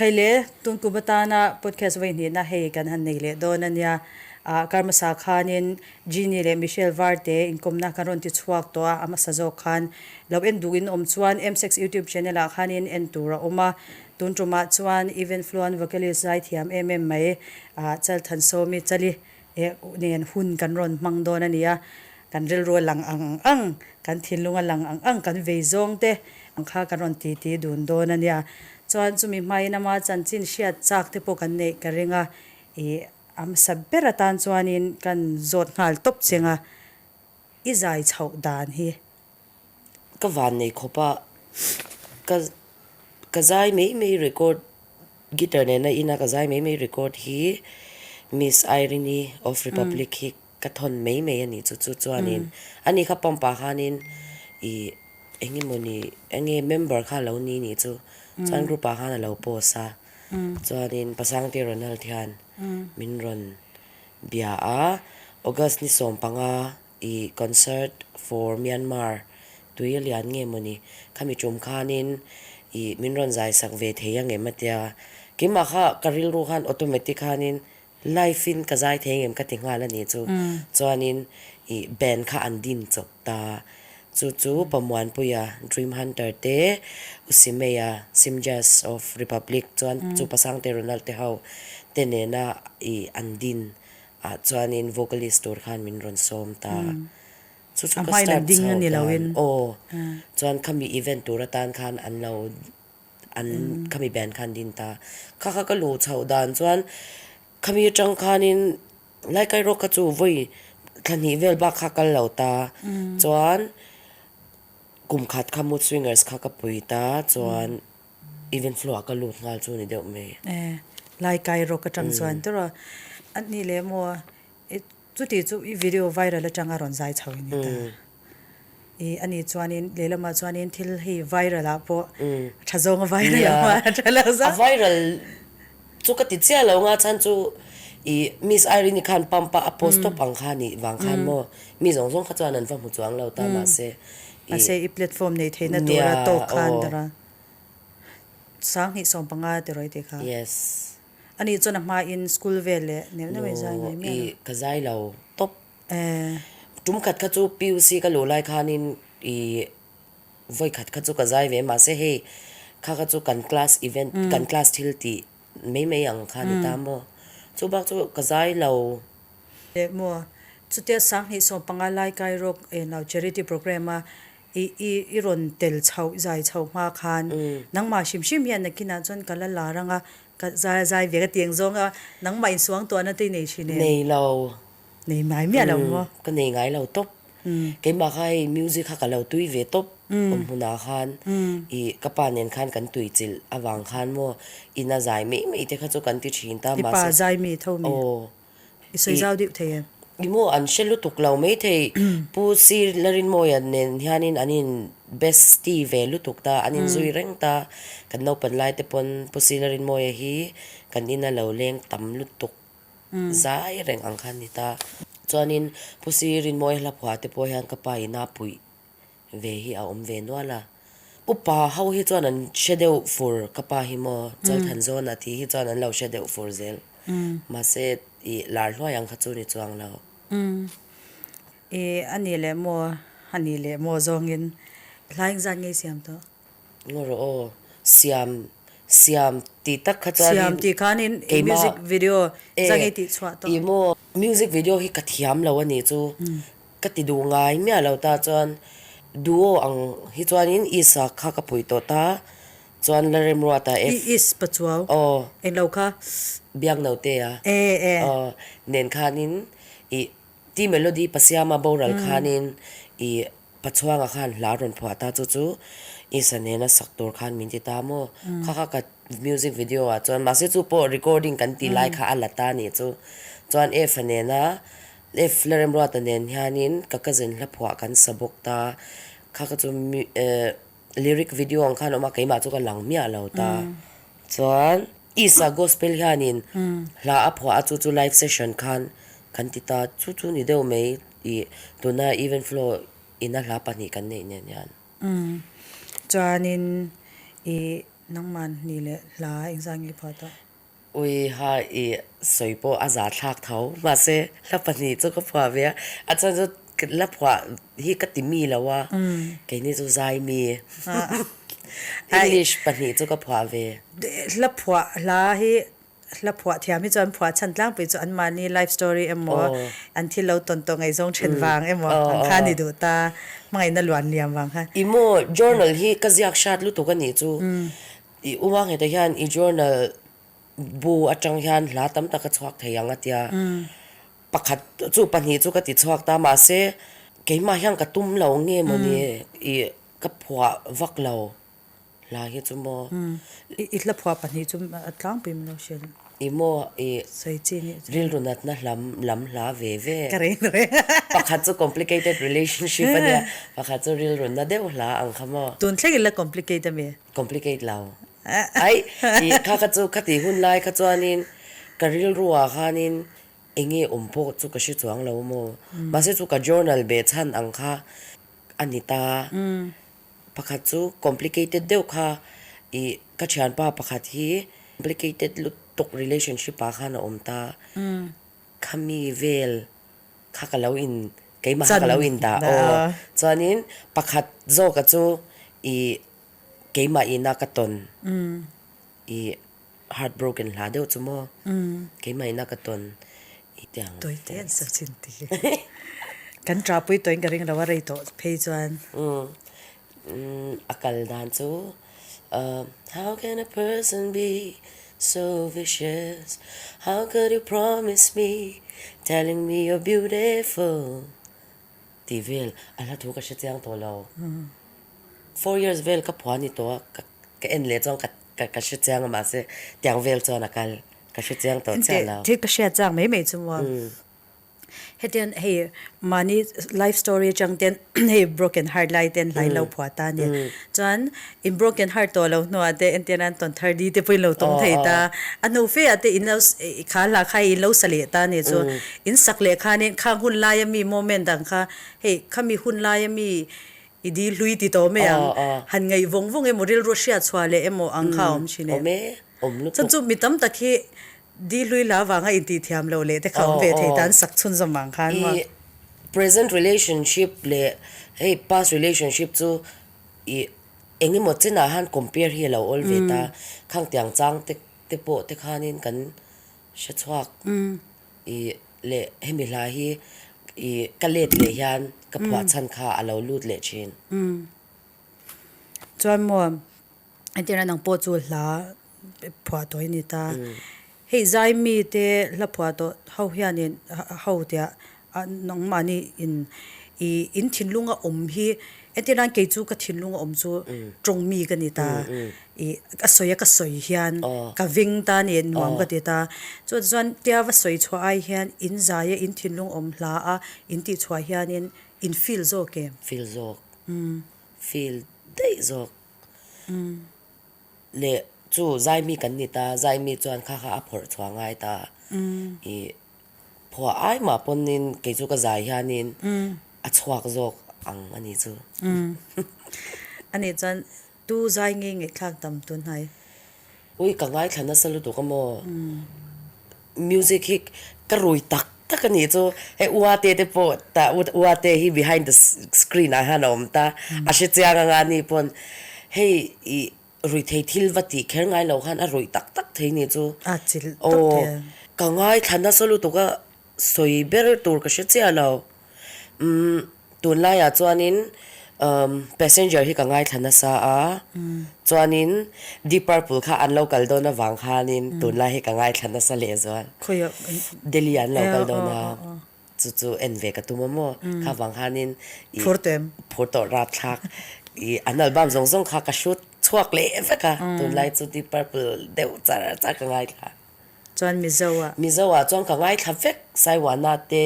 Khaile, tun kum atana podcast vawi hnihna hei kan han nei leh dawn a nia. Ah, kar hmasa khanin Genie leh Michelle Varte inkawmna kan rawn ti chhuak tawh a, a hmasa zawk khan lo en duh in awm chuan M-Sex YouTube channel ah khanin en tur a awm a. Tun tumah chuan Even Fluan vocalist zaithiam em em mai, ah, Chalthansawmi Chali eh nen hun kan rawn hmang dawn a ni a, kan rilru a lang ang ang, kan thinlung a lang ang ang, kan vei zawng te ang kha kan rawn ti ti dun dawn a nia. Chuan chumi hmain ama chanchin hriat chak te pawh kan neih ka ring a, ih a hmasa ber atan chuanin kan zawt nghal tawp cheng a, i zai chhoh dan hi. Ka van nei khawp a, ka ka zai mai mai record Guitar nena ina ka zai mai mai record hi Miss Irene of Republic hi ka thawn mai mai a nih chu chu chuanin ani kha pump ah khanin ih eng emawni enge member kha a lo ni nih chu chuan group ah khan a lo post a chuanin Pasangte Ronald hian min rawn bia a August ni 15 I concert for Myanmar tui a lian nge mawni? Khami tum khanin i min rawn zai sak ve thei ang em a tia. Keimah kha ka rilru khan automatic khanin live in ka zai thei ang em ka ti nghal a nih chu. Chuanin i band kha an din chawp ta. Chu chu Pamuanpuia Dream Hunter te, Usimeia Simjazz of Republic chuan chu Pasangte Ronald te ho te nena i an din Ah chuanin vocalist tur khan min rawn sawm ta. Chu chu ka start chho dan. Aw. Chuan khami event tur atan khan an lo an khami band khan din ta. Kha kha ka luh chhoh dan chuan khami atang khanin Laikai rawk kha chu vawi thla hnih vel bak kha kal lo ta. Chuan kum khat kha Mood Swingers kha ka pui ta chuan. Even flow ah ka lut nghal chu ni deuh mai. E, lai kai rawk atang chuan tawrh a, a ni leh maw i chuti chu i video viral atanga rawn zai chho i ni ta. I a ni chuanin lehlamah chuanin thil hei viral ah pawh tha zawnga viral ang a tha lo zau. A viral chu ka ti chiah lo nga chhan chu i Miss Irene khan pump a a post tawp ang kha nih vang khan maw mi zawng zawng kha chuan an va hmu chuang lo ta mahse i Mahse i platform nei theihna tura tawk khan tawrh a. 2015 ti rawih tih kha. Yes. Ani chuan a hma in school vel leh neuh neuh in zai ngai miah lo. I ka zai lo tawp. Eh. Tum khat kha chu PUC ka luh lai khanin i vawi khat kha chu ka zai ve mahse hei kha kha chu kan class event kan class thil tih mai mai ang kha ni ta maw. Chu bak chu ka zai lo. Leh maw chutia 2015 lai kai rawk eng charity program a I i i rawn tel chhoh zai chhoh hma khan nangmah hrim hrim hian nakinah chuan ka la lar anga ka zai zai ve ka ti ang zawng a, nangmah insuang tuahna te i nei thin em? Nei lo. Nei ngai miah lo maw? Ka nei ngai lo tawp. Keimah kha hei music kha ka lo tui ve tawp awm hmunah khan i ka pa nen khan kan tui chilh avang khan maw ina zai mai mai te kha chu kan ti thin ta I pa zai mi tho mi? Aw. I sawi zau deuh thei em? I maw an hre lutuk lo maithei. Pu Sir Larinmawia nen hianin an in bestie ve lutuk ta, an in zui reng ta. Kan naupan lai te pawn Pu Sir Larinmawia hi kan ina lo leng tam lutuk zai reng ang kha a ni ta. Chuanin Pu Sir Rinmawia hla phuah te pawh hian ka pa ina puih ve hi a awm ve nual a. Upa ho hi chuan an hre deuh fur, ka pa hi maw Chalthan zawn a tih hi chuan an lo hre deuh fur zel. Mahse i lar hluai ang kha chu ni chuang lo. I a nih leh maw, a nih leh maw zawngin hlai engzat nge i siam tawh? Ngaw rawh aw, siam, siam tih tak kha chuanin Siam tih khanin i music video zat nge i tih chhuah tawh? I maw, music video hi ka thiam lo a nih chu. Ka ti duh ngai miah lo ta chuan duo ang hi chuanin Isa kha ka pui tawh ta chuan Lalremruata F. I Is Pachuau Aw. Eng lo kha. Biaknote a. E e. Aw nen khanin i T Melody Pasiama boral khanin i Pachuanga khan hla rawn phuah ta chu chu Isa nena sak tur khan min ti ta maw kha kha ka music video ah chuan mahse chu pawh recording kan tih lai kha a la ta nih chu chuan F a nena F Lalremruata nen hianin ka cousin hla phuah kan sa bawk ta, kha kha chu lyric video ang khan a awm a, keimah chu ka lang miah lo ta. Chuan Isa Gospel hianin hla a phuah a, chu chu live session khan kan ti ta, chu chu ni deuh mai ih tuna Even Flow ina hla pahnih kan neih nen hian. Chuanin ih. Nangman ni leh hla engzah nge i phuah tawh? Ui ha i sawi pawh a za thlak tho. Mahse hla pahnih chu ka phuah ve a, a chhan chu hla phuah hi ka ti mi lo a, keini chu zai mi. English pahnih chu ka phuah ve. Hla phuah hla hi Hla phuah thiam hi chuan phuah chhan tlangpui chu anmahni life story emaw, an thil lo tawn tawh ngaihzawng then vang emaw ang kha a ni duh ta, hmangaihna luan liam vang khan. I maw journal hi ka ziak hrat lutuk a nih chu. I u Wangheta hian i journal bu atang hian hla tam tak a chhuak thei ang a tia. Pakhat chu pahnih chu ka ti chhuak ta mahse keimah hian ka tum lo nge mawni i ka phuah vak lo. Hla hi chu maw? I hla phuah pahnih chu a tlangpui min lo hria lo. I maw i Sawi chi nih chu. Rilru natna hlam lam hla ve ve. Ka reng reng. Pakhat chu complicated relationship a nia, pakhat chu rilru na deuh hla ang kha maw? Tun thleng in la complicate a mi? Complicate lo. Ai i kha kha chu khati hun lai kha chuanin ka rilru ah khanin eng nge awm pawh chu ka hre chuang lo maw? Mahse chu ka journal beh chhan ang kha a ni ta. Pakhat chu complicated deuh kha i ka thianpa pakhat hi complicated lutuk relationship ah khan a awm ta. Khami vel kha ka lo in keimah kha ka lo in dah aw. Chuanin pakhat zawka chu i keimah ina ka tawn i Heartbroken hla deuh chu maw? Keimah ina ka tawn i tiang. Tawi te an sa chin ti. Kan ṭahpui tawhin ka ring lo a rei tawh phei chuan. A kal dan chu How can a person be so vicious How could you promise me telling me you're beautiful tih vel a hla thu ka hre chiang tawh lo. Four years vel ka phuah ni tawh a ka en leh chuan ka ka hre chiang a mahse tiang vel chuan a kal ka hre chiang tawh chiah lo. Thil ka hriat chak mai mai chu maw hetiang hei mahni life story atang ten hei broken heart lai ten hlai lo phuah ta a ni chuan in broken heart tawh lo hnuah te entir nan tawn thar di te pawhin lo tawng thei ta a hnu fe ah te in lo kha hla kha in lo sa leh ta a ni chu in sak leh khanin khang hun laia mi moment ang kha hei khami hun laia mi I dil hlui ti tawh mai ang. Han ngaih vawng vawng emaw rilru hriat chhuah leh emaw ang kha a awm thin em? Awm e, awm lutuk. Chuan chu mi tam tak hi dil hlui la vanga intih thiam loh leh te kha awm ve thei ta an sak chhunzawm ang khan maw? I present relationship leh hei past relationship chu i eng emaw chenah han compare hi a lo awl ve ta. Khang tiang chang te te pawh te khanin kan hre chhuak. I leh hemi hla hi i ka let leh hian ka phuah chhan kha a lo lut leh thin. Chuan maw entirna nang pawh chu hla phuah tawh i ni ta. Hei zai mite hla phuah tawh ho hianin ho tia nangmahni in i in thinlunga awm hi entirna kei chu ka thinlunga awm chu tawng mi ka ni ta. I ka sawi a ka sawi hian ka veng ta a ni nuam ka ti ta. Chu chuan tia va sawi chhuah ai hian in zai a in thinlung awm hla a in tih chhuah hianin in feel zawk em? Feel zawk. Feel daih zawk. Leh chu zai mi kan ni ta, zai mi chuan kha kha a phawrh chhuah ngai ta. I Phuah ai mah pawnin kei chu ka zai hianin a chhuak zawk ang a nih chu. A nih chuan tu zai nge ngaihthlak tam tun hnai? Ui ka ngaithla nasa lutuk a maw? Music hi ka rui tak tak a nih chu. Hei Uate te pawh tah Uate hi behind the screen ah hian a awm ta. A hre chiang anga ni pawn hei ih Ruithei thil va tih kher ngai lo khan a ruih tak tak thei ni chu. A chilh tak thei a. Ka ngaithla nasa lutuk a sawi ber tur ka hre chiah lo. Umm tunlaiah chuanin umm passenger hi ka ngaithla nasa a, chuanin Deep Purple kha an lo kal dawn avang khanin tunlai hi ka ngaithla nasa lehzual. Khawiah? Delhi ah an lo kal dawn a. Chu chu en ve ka tum a maw? Kha vang khanin i Phur tawh em? Phur tawh rapthlak. I an album zawng zawng kha ka shoot chhuak leh vek a. Tunlai chu Deep Purple deuh char char ka ngaithla. Chuan Mizo ah? Mizo ah chuan ka ngaithla vek. Saiwana te,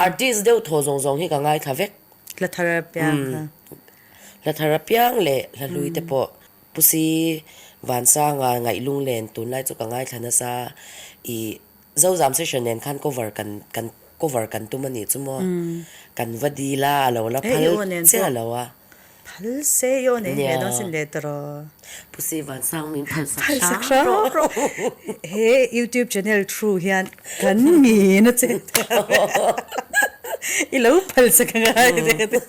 artist deuh thaw zawng zawng hi ka ngaithla vek. Hla thar apiang kha? Hla thar apiang leh hla hlui te pawh. Pusi Vansanga Ngaihlunglen tunlai chu ka ngaithla nasa. I Zozam session nen khan cover kan kan cover kan tum a nih chu maw? Kan va dil a, a lo la phal chiah lo a. Phal se i aw nei ve dawn sin le tawh. Pu Si Vansang min phal sak hram rawh. He YouTube channel through hian kan min a che i lo phal sak a ngai te.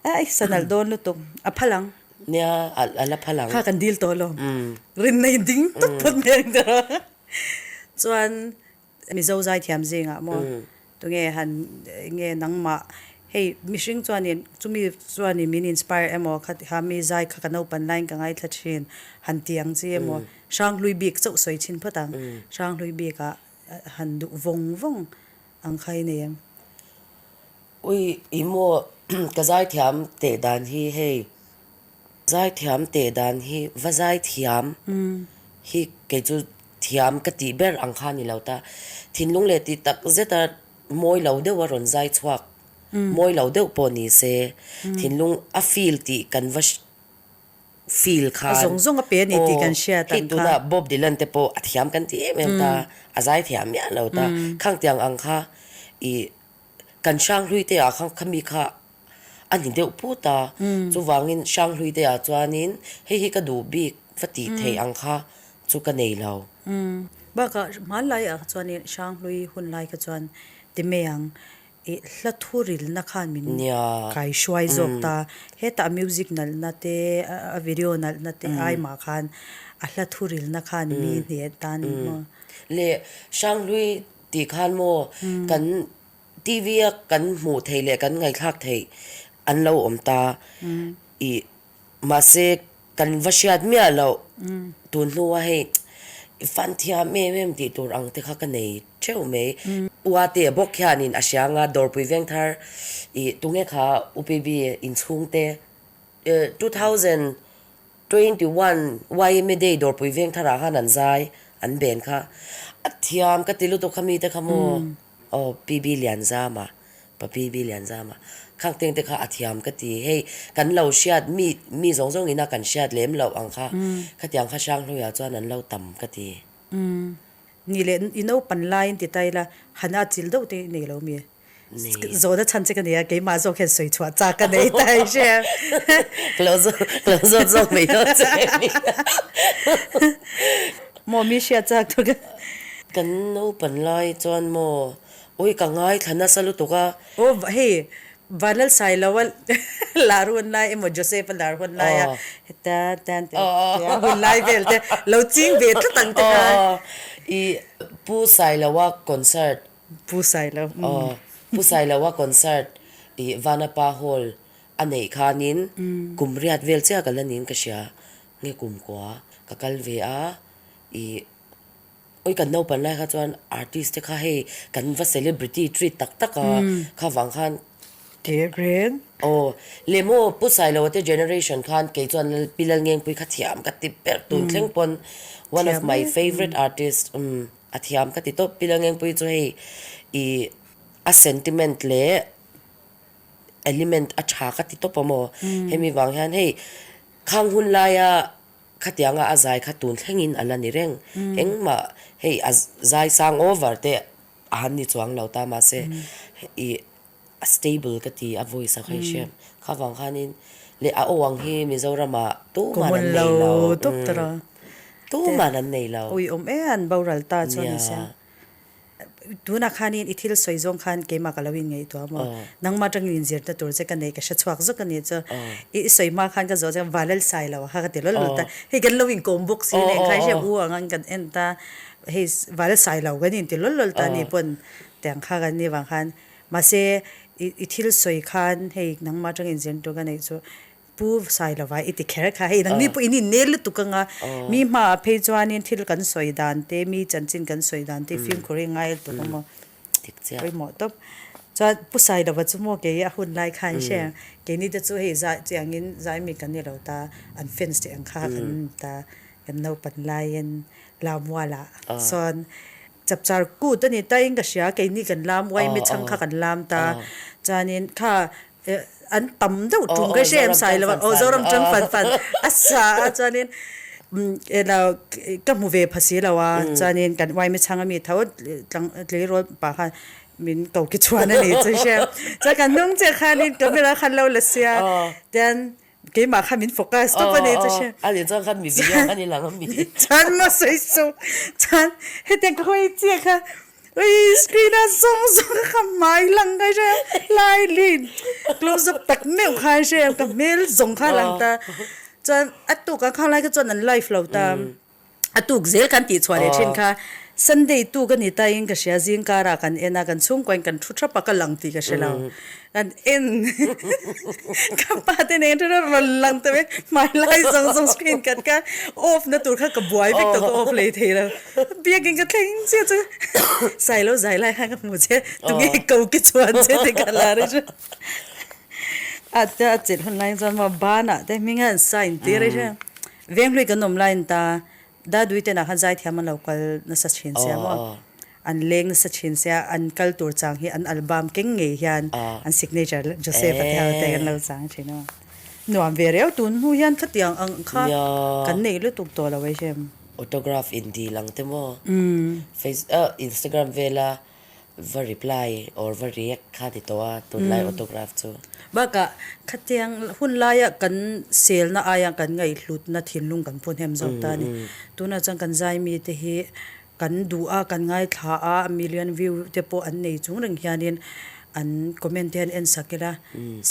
Ai sanalh dawn lutuk a phal ang. Nia a la phal ang. Kha kan dil tawh lo. Rinna in ding tawp phawt mai ang tawh. Chuan Mizo zaithiam zingah maw tunge han nge nangmah hei mihring chuanin chumi chuanin min inspire emaw kha kha mi zai kha ka naupan laiin ka ngaithla thin han ti ang chi emaw Hranghlui bik chauh sawi chhin phawt ang Hranghlui bikah han duh vawng vawng ang kha i nei em? Ui i maw ka zaithiam teh dan hi hei Zaithiam teh dan hi va zaithiam hi kei chu thiam ka tih ber ang kha a ni lo ta. Thinlung leh tih tak zeta mawi lo deuh a rawn zai chhuak, mawi lo deuh pawh ni se, thinlung a feel tih kan va feel khan. A zawng zawng a pe a ni tih kan hriat ang kha. Hei tunah Bob Dylan te pawh a thiam kan ti em em ta, a zaithiam miah lo ta. Khang tiang ang kha ih kan hranghlui te ah khan khami kha a ni deuh put a, chuvangin Hranghlui te ah chuanin hei hi ka duh bik va tih theih ang kha chu ka nei lo. Bakah hmanlai ah chuanin Hranghlui hun lai kha chuan ti mai ang ih hla thu rilna khan min kai hruai zawk ta, hetah music nalhna te a video nalhna te ai mah khan a hla thu rilna khan mi hneh tan maw. Leh Hranghlui tih khan maw kan TV a kan hmuh theih leh kan ngaihthlak theih an lo awm ta ih mahse kan va hriat miah loh tun hnua hei i fan thiam em em tih tur ang te kha ka nei theuh mai. Uate bawk hianin a hria anga Dawrpui Vengthar ih tunge kha UPB inchhungte 2021 YMA Day Dawrpui Vengtharah khan an zai an ben kha a thiam ka ti lutuk kha mite kha maw. Aw PB Lianzama, Pa PB Lianzama, khang teng te kha a thiam ka ti. Hei kan lo hriat mi mi zawng zawng ina kan hriat lem loh ang kha khatiang kha Hranghluiah chuan an lo tam ka ti. Umm ni leh i naupan laiin ti ta ila han a chil deuh te i nei lo mi? Nei. Zawhna chhan che ka nei a, keimah zawk hian sawi chhuah chak ka nei ta i hria. Ka lo zawt ka lo zawt zawk mai dawn che nia. Maw mi hriat chak tur ka. Kan naupan lai chuan maw ui ka ngaithla nasa lutuk a. Aw hei Vanlal Sailoa lar hun lai emaw Joseph-a lar hun lai a heta tan te tia hun lai vel te lo ching ve tlat ang te kha. I Pu Sailoa concert. Pu Sailo. Aw Pu Sailoa concert i Vanapa Hall a neih khanin kum riat vel chiah ka la niin ka hria. Nge kumkua ka kal ve a ih oi kan naupan lai kha chuan artist te kha hei kan va celebrity treat tak tak a kha vang khan Ke reng. Aw leh maw Pu Sailoa te generation khan kei chuan Pi Lalngengpui kha thiam ka ti ber tun thleng pawn one of my favourite artist umm a thiam ka ti tawp Pi Lalngengpui chu hei ih a sentiment leh element a tha ka ti tawp a maw hemi vang hian hei Khang hun laia khatianga a zai kha tun thlengin a la ni reng. Engmah hei a zai sang over te a han ni chuang lo ta mahse ih a stable ka ti a voice a kha i hriat. Kha vang khanin leh a aw ang hi Mizoramah tuman an nei lo. Tuman an nei lo. Ui awm e an boral ta chuan ni sia. Tunah khanin i thil sawi zawng khan keimah ka lo inngaihtuah maw? Nangmah atangin inzirna tur che ka nei ka hre chhuak zawk a nih chu. I sawi hma khan ka zawh che Valal sai lo kha ka ti lawlh lawlh ta. Hei kan lo inkawm bawk si nen kha hriat u ang kan en ta. Hei Valal sai lo kan inti lawlh lawlh ta a ni pawn tiang kha kan nih vang khan. Mahse i thil sawi khan hei nangmah atangin inzirna tur ka neih chu Pu Sailova i ti kher kha hei nangni pawh in innel lutuk anga mi hmaah phei chuanin thil kan sawi dan te mi chanchin kan sawi dan te fimkhur hi ngai lutuk a maw pawimawh tawp. Chuan Pu Sailova chu maw kei a hun lai khan hre ang keini te chu hei zai chiangin zai mi kan ni lo ta an fans te ang kha kan ni ta kan naupan laiin Lamualah sawn Chapchar kut a ni ta in ka hria keini kan lam uaime chhang kha kan lam ta chuanin kha an tam deuh tum ka hre em sai lo aw Zoram chang fan fan a sa a chuanin elo ka hmu ve pha si lo a chuanin kan uaime chhang ami tho tleirawl pa khan. Min ko ki chuan a ni chu hre. Chuan kan hnung chiah khanin camera khan lo la sia. Tian keimah kha min focus tawp a ni chu hre. A ni chuan khan mi video khan i lang a mi. Chuan maw sawi chu. Chuan hetiang ka hawi chiah kha ui screen a zawng zawng kha hmai lang ka hre lai lin close up tak meuh kha hre ka hmel zawng kha a lang ta. Chuan a tukah kha lai kha chuan an live lo ta. A tuk zel kan tih chhuah leh thin kha Sunday tuk a ni ta in ka hria zing karah kan en a kan chhungkua in kan thu thap a ka lang tih ka hre lo kan en ka pa te nen thu rawn lang ta mai hmai lai zawng zawng screen khat kha off na tur kha ka buai vek tawh ka off lei thei lo biakin ka thleng chiah chu Sailo zai lai khan ka hmu che tunge ko ki chuan che tih ka la ri chu a a chelh hun lai chuan maw banah te hming a an sign tir a hria. Venghlui kan awm laiin ta Dadui te nah khan zaithiam an lo kal nasa thin sia maw? An leng nasa thin sia, an kal tur chang hi an album keng ngei hian an signature Joseph a te ho te kan lo chang thin a. Nuam ve reu tun hnu hian khatiang ang kha kan nei lutuk tawh lo ai hrem. Autograph in dil ang te maw? Face Instagram vela Va reply or va react kha ti tawh a tunlai autograph chu. Bakah khatiang hun laia kan selna aia kan ngaihhlutna thinlung kan phun hem zawk ta a ni. Tunah chuan kan zai mite hi kan duh a, kan ngaithla a, million view te pawh an nei chung reng hianin an comment te hian en sak ila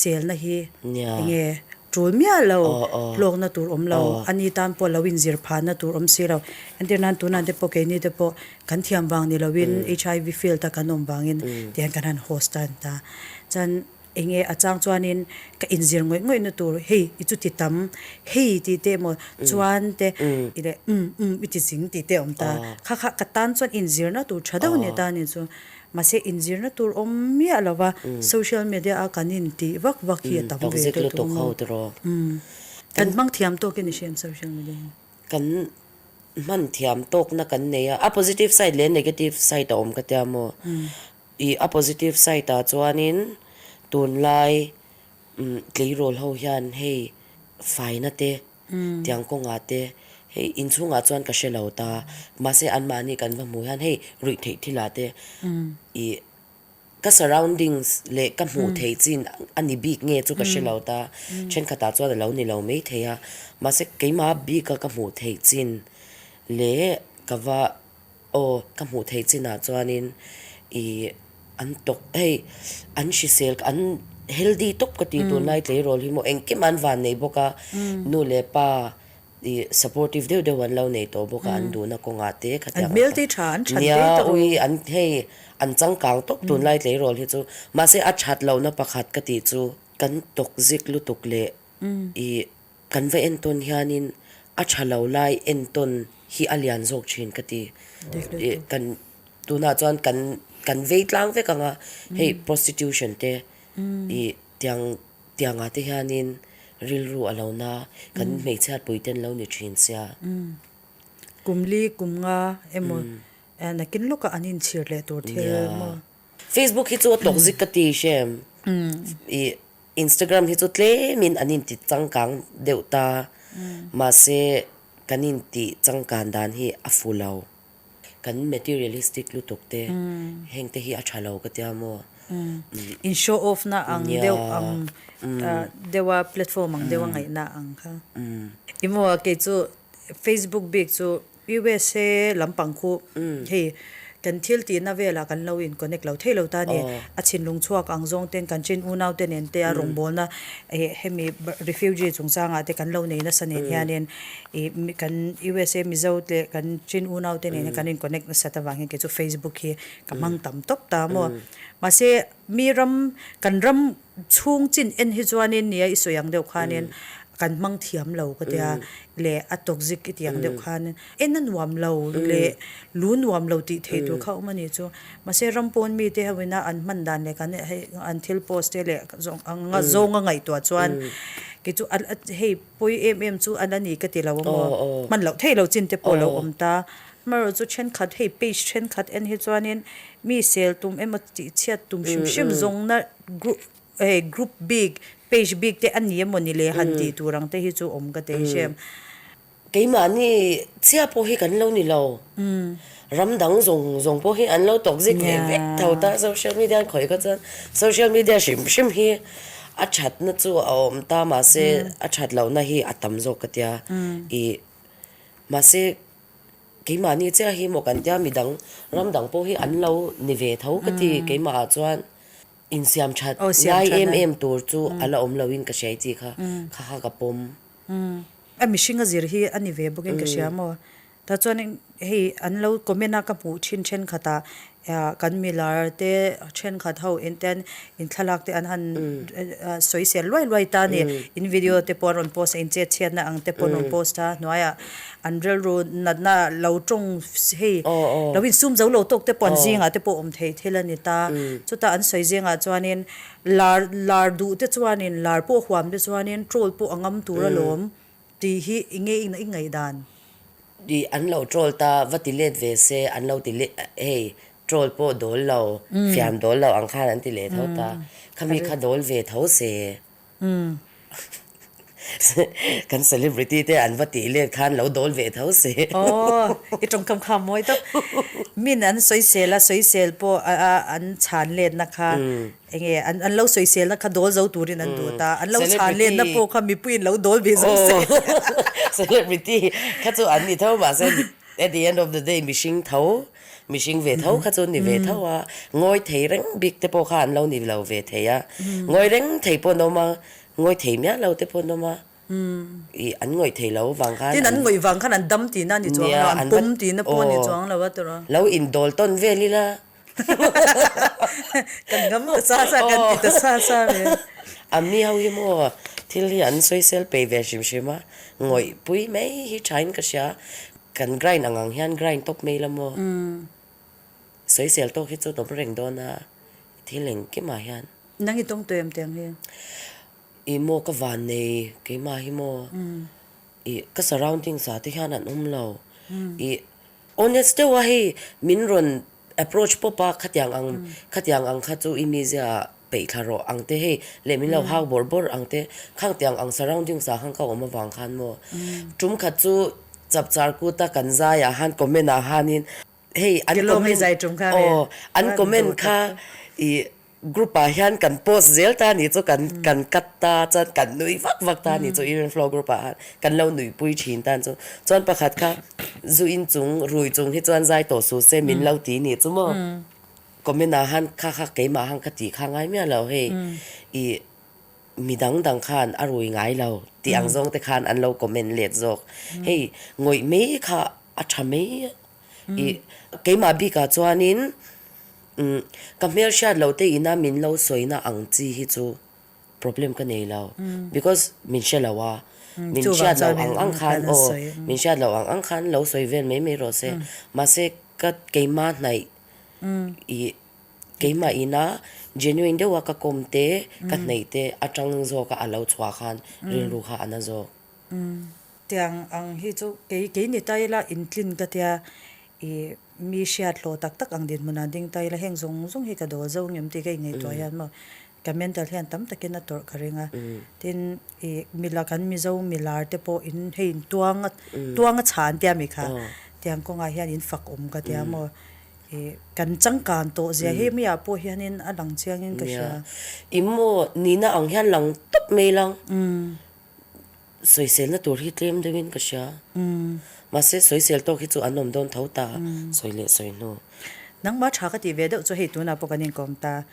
selna hi enge Tul miah lo, hlawkna tur awm lo, a ni tan pawh lo inzir phahna tur awm si lo. Entir nan tunah te pawh keini te pawh kan thiam vang ni loin HIV field a kan awm vangin tihian kan han host a ni ta. Chuan eng nge a chang chuanin ka inzir ngawih ngawih na tur hei i chu ti tam, hei tih te emaw chuan te i leh umm umm i ti zing tih te a awm ta. Kha kha ka tan chuan inzirna tur tha deuh a ni ta a ni chu. Mahse inzirna tur awm miah lo va, social media a kan intih vak vak hi a tam ve ta tung a. Kan hmang thiam tawk in i hriam social media hi. Kan hman thiam tawkna kan nei a, a positive side leh negative side a awm ka tia maw? I a positive side ah chuanin tunlai tleirawl ho hian hei faina te Tiang kawngah te hei inchhungah chuan ka hre lo ta, mahse anmahni kan va hmuh hian hei ruih theih thilah te ih ka surroundings leh ka hmuh theih chin a ni bik nge chu ka hre lo ta, thenkhatah chuan a lo ni lo mai thei a, mahse keimah bika ka hmuh theih chin leh ka va Aw, ka hmuh theih chinah chuanin ih an tawk hei an hrisel an healthy tawp ka ti tunlai tleirawl hi maw engkim an van nei bawk a, nu leh pa ih supportive deuh deuh an lo nei tawh bawk a an duhna kawngah te khatiang An hmel te tha an that nia te ui an hei an changkang tawp tunlai tleirawl hi chu mahse a that lohna pakhat ka tih chu kan tawk zik lutuk leh ih Kan va entawn hianin a tha lo lai entawn hi a lian zawk thin ka ti. Kan tunah chuan kan kan vei tlang vek ang a, hei prostitution te ih tiang tiangah te hianin rilru a lo na, kan hmeichhiatpui te an lo ni thin sia. Kum li kum nga emaw nakin lawkah an inchhir leh tur thil maw? Facebook hi chu a tawk zik ka ti hrem ih Instagram hi chu tlemin an inti changkang deuh ta, mahse kan inti changkan dan hi a fu lo. Kan materialistic lutuk te, heng te hi a tha lo ka tia maw? In show off na ang deuh ang deuh a platform ang deuh a ngaihna ang kha. I maw kei chu Facebook bik chu USA lampang khu hei kan thil tihna velah kan lo in connect lo thei lo ta a ni. A chhinlung chhuak ang zawng ten kan chin unau te nen te a rawngbawlna eh hemi refugee chungchangah te kan lo nei nasa nen hianin ih kan USA Mizo leh kan chin unau te nen kan in connect nasat avang hian kei chu Facebook hi ka hmang tam tawp ta maw. Mahse mi ram kan ram Chhung chin en hi chuanin nia i sawi ang deuh khanin kan hmang thiam lo ka tia leh a toxic i tih ang deuh khan en a nuam lo leh lu nuam lo tih thei tur kha awm a nih chu. Mahse ram pawn mite ho ina an hman dan leh kan hei an thil post te leh zawng anga zawnga ngaihtuah chuan kei chu hei pawi em em chu a la ni ka ti lo a maw hman loh theih lo chin te pawh lo awm ta. Amaherawh chu thenkhat hei page thenkhat en hi chuanin mi sel tum emaw tih chhiat tum hrim hrim zawngna Group hei group bik page bik te a ni emaw ni le han tih tur ang te hi chu awm ka tei hrem. Keimahni chiah pawh hi kan lo ni lo. Ram dang zawng zawng pawh hi an lo toxic ve vek tho ta social media an khawih kha chuan social media hrim hrim hi a thatna chu a awm ta mahse a that lohna hi a tam zawk ka tia ih mahse keimahni chiah hi maw kan tia midang ram dang pawh hi an lo ni ve tho ka ti keimah ah chuan insiam that ngai em em tur chu a la awm loin ka hria i tih kha kha kha ka pawm. A mihring a zir hi a ni ve bawkin ka hria maw? Tah chuanin hei an lo comment a ka hmuh thin thenkhatah kan milar te thenkhat ho en te in thlalak te an han sawisel luai luai ta a ni. In video te pawh an rawn post a, in chet chhiatna ang te pawh an rawn post a, hnuaiah an rilru natna lo tawng hei lo insum zo lo tawk te pawh an zingah te pawh awm thei thil a ni ta. Chutah an sawi zingah chuanin Lar lar duh te chuanin lar pawh huam te chuanin troll pawh a ngam tur alawm tih hi i nge i ngaihdan? Tih an lo troll ta va ti let ve se an lo ti let hei troll pawh dawl lo fiam dawl lo ang khan an ti leh tho ta khami kha dawl ve tho se. Kan celebrity te an va tih let khan lo dawl ve tho se. Aw, i tawngkam kha a mawi tawp. Min an sawisel a, sawisel pawh an chhan letna kha enge an lo sawiselna kha dawl zo turin an duh ta. An lo chhan letna pawh kha mipuiin lo dawl ve zo se. Celebrity kha chu an ni tho mahse at the end of the day mihring tho, mihring ve tho kha chu an ni ve tho a. Ngawi thei reng bik te pawh kha an lo ni lo ve thei a. Ngawi reng thei pawh an awm a. Ngawih thei miah lo te pawh an awm a, ih an ngawih thei lo vang khan. Tin an ngawih vang khan an dam tihna a ni chuang lo, an pawm tihna pawh a ni chuang lo a tawrh a. Lo indawl tawn vel ila. Kan ngam ta sa sa, kan ti ta sa sa ve. A mi ho hi maw thil hi an sawisel pei ve hrim hrim a, ngawih pui mai hi thain ka hria, kan grind ang ang hian grind tawp mai la maw. Sawisel tawk hi chu tawp reng dawn a, thil engkimah hian. Nang i tawng tawh em tiang hi? I maw ka van nei keimah hi maw i ka surroundings ah te hian an awm lo i honest deuh a hei min rawn approach pawp a khatiang ang khatiang ang kha chu i mizia ah peih thla rawh ang te hei leh min lo hau bawrh bawrh ang te khang tiang ang surroundings ah khan ka awm avang khan maw tum khat chu chapchar kut a kan zai ah khan comment ah khanin hei an comment aw an comment kha i Group ah hian kan post zel ta ni chu kan kan cut ta chuan kan nui vak vak ta ni chu even flow group ah khan kan lo nui pui thin tan chu chuan pakhat kha zu in chung rui chung hi chuan zai tawh suh se min lo ti ni chu maw comment ah khan kha kha keimah khan ka tih kha ngai miah lo hei i mi dang dang khan a rui ngai lo tih ang zawng te khan an lo comment let zawk hei ngawih mai kha a tha mai i keimah bikah chuanin Umm, ka hmelhriat loh te ina min lo sawina ang chi hi chu problem ka nei lo because min hre lo a, min hriat loh ang ang khan aw, min hriat loh ang ang khan lo sawi vel mai mai rawh se, mahse ka keimah hnaih ih keimah ina genuine deuha ka kawm te ka hnaih te atang zawka a lo chhuah khan rilru kha a na zawk. Tiang ang hi chu kei kei ni ta ila intlin ka tia Ih, mi hriat hlawh tak tak ang dinhmunah ding ta ila heng zawng zawng hi ka dawl zo ngem tih ka ingaihtuah hian maw ka mental hian tam takin a tawrh ka ring a. Tin, ih, mila kan Mizo milar te pawh in hei in tuang a tuang a chhan tia mi kha tiang kawngah hian in fak awm ka tia maw. Ih, kan changkan tawh zia hi miah pawh hianin a lang chiangin ka hria. Ih maw, nihna ang hian lang tawp mai lang. Sawiselna tur hi tlem deuhin ka hria. Mahse, sawisel tawk hi chu an awm dawn tho ta, sawi leh sawi hnu. Nangmah tha ka tih ve deuh chu hei tunah pawh kan inkawm ta.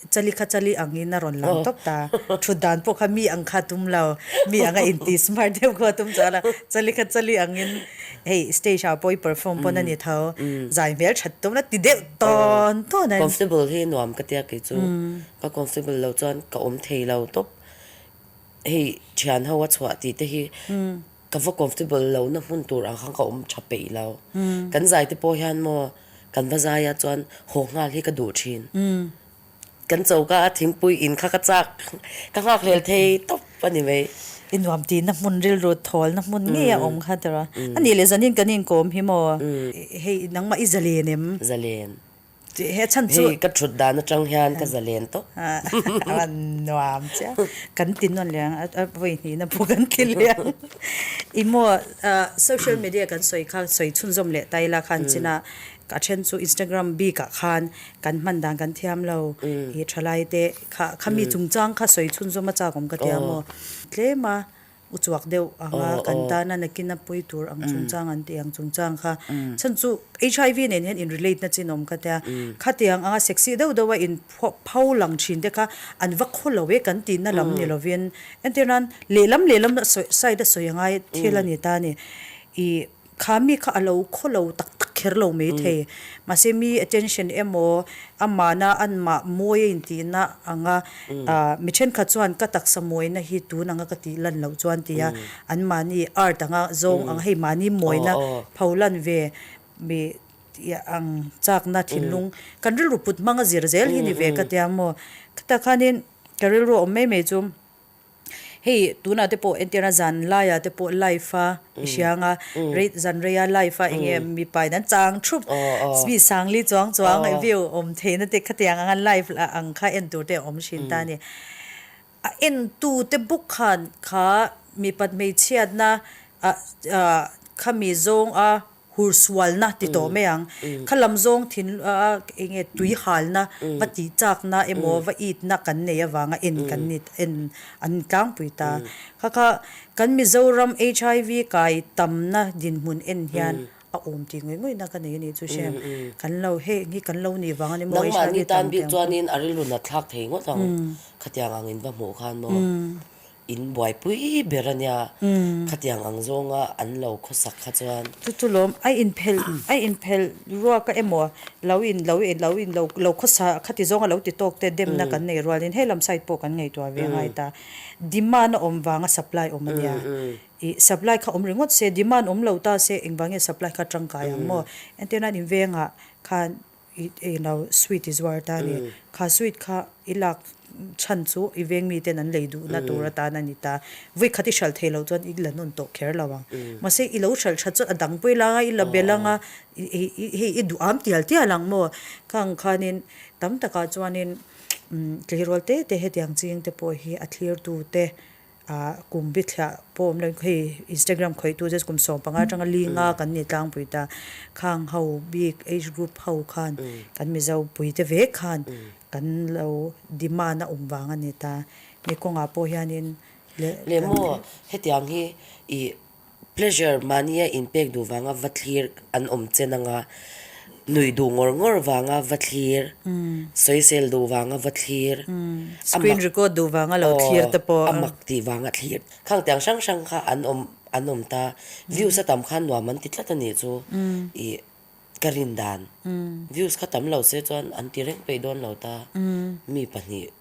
Chali kha chali angin a rawn lang tawp ta. Thut dan pawh kha mi ang kha a tum lo, mi anga inti smart deuh kha a tum chuan a, chali kha chali angin hei stage ah pawh i perform pawn a ni tho, zai hmel that tum la ti deuh tawn tawn a ni. Comfortable hi nuam ka tia kei chu, ka comfortable lo chuan ka awm thei lo tawp. Hei thian ho a chhuah tih te hi ka va comfortable lo na hmun tur ang khan ka awm tha peih lo. Kan zai te pawh hian maw kan va zai a chuan haw nghal hi ka duh thin. Kan choka a thingpui in kha ka chak ka nghak hlel thei tawp a ni mai. I nuam tihna hmun rilru thawlna hmun ngei a awm kha tawrh a. A nih leh zanin kan inkawm hi maw hei nangmah i zalen em? Zalen. He chhan chu. Hei ka thut dan atang hian ka zalen tawp. A nuam chiah. Kan ti nawn leh ang a vawi hnihna pawh kan ti leh ang. I maw social media kan sawi kha sawi chhunzawm leh ta ila khan chin a a then chu Instagram bik ah khan kan hman dan kan thiam lo i thalai te kha khami chungchang kha sawi chhunzawm a chak awm ka tia maw. Tlem a U chuak deuh anga kan tana nakin a pui tur ang chungchang an tih ang chungchang kha chhan chu HIV nen hian in relate na chin awm ka tia. Khatiang anga sexy deuh deuh a in pho lang thin te kha an va khaw lo e kan tihna lam ni lovin entir nan lehlam lehlam side a sawi angai thil a ni ta a ni. Ih Kha mi kha a lo khaw lo tak tak kher lo mai thei. Mahse mi attention emaw amahna anmah mawi a intihna anga mi thenkhat chuan ka taksa mawina hi tun anga ka tih lan loh chuan tia anmahni art anga zawng ang hei mahni mawina pho lan ve mi ang chakna thinlung kan rilru put hmanga zir zel hi ni ve ka tia maw. Khata khanin ka rilru awm mai mai chu. Hei tunah te pawh entirna zan laiah te pawh live a i hria anga rei zan reia live a enge mipa in an chang thup mi sangli chuang chuang view awm theihna te khatiang anga live ang kha en tur te a awm thin ta a ni. A en tu te bawk khan kha mipat hmeichhiatna ah khami zawng a Hursualna ti tawh mai ang. Kha lam zawng thin a eng nge tui halna va tih chakna emaw va itna kan nei avanga en kan ni en an tlangpui ta. Kha kha kan Mizoram HIV kai tamna dinhmun en hian a awm tih ngawih ngawihna ka nei a nih chu Shem. Kan lo heng hi kan lo nih vang a ni maw HIV Nangmahni tam tan bik tih ang chu. chuanin a rilru nat thlak thei ngawt ang. Khatiang ang in va hmuh khan maw. In buaipui ber a nia, khatiang ang zawnga an lo khawsak kha chuan. Chu chu lawm, a inphelh a inphelh ruak a emaw lo in lo in lo in lo lo khawsa khati zawnga lo ti tawk te demna kan nei rualin he lam side pawh kan ngaihtuah ve ngai ta. Demand a awm vanga supply awm a nia. Ih supply kha awm ringawt se demand awm lo ta se engvang nge supply kha tangkai ang maw? Entirnan invengah khan I ei lo sweet i zuar ta a ni. Kha sweet kha i lak chhan chu i veng mi ten an lei duhna tur atan a ni ta. Vawi khat i hralh thei loh chuan i la nawn tawh kher lo ang. Mahse i lo hralh that chuan a dang pawh i la anga i la bel anga hei i duh am tial tial ang maw. Khang khanin tam takah chuanin tleirawl te te hetiang ching te pawh hi a thlirtu te Ah kum bithliah pawh awm lo hei Instagram khawih tu te kum 15 atanga li nga kan ni tlangpui ta khang ho bik age group ho khan kan Mizo pui te vek khan kan lo demand a awm vang a ni ta mi kawngah pawh hianin leh Leh maw hetiang hi ih Pleasure mahnia inpek duh vanga va thlir an awm chen anga, nuih duh ngawr ngawr vanga va thlir, sawisel duh vanga va thlir, Screen record duh vanga lo thlir te pawh. A mak tih vanga thlir. Khang tiang hrang hrang kha an awm an awm ta. Views a tam khan nuam an ti tlat a nih chu ih ka rin dan. Views kha tam lo se chuan an ti reng peih dawn lo ta. Mi pahnih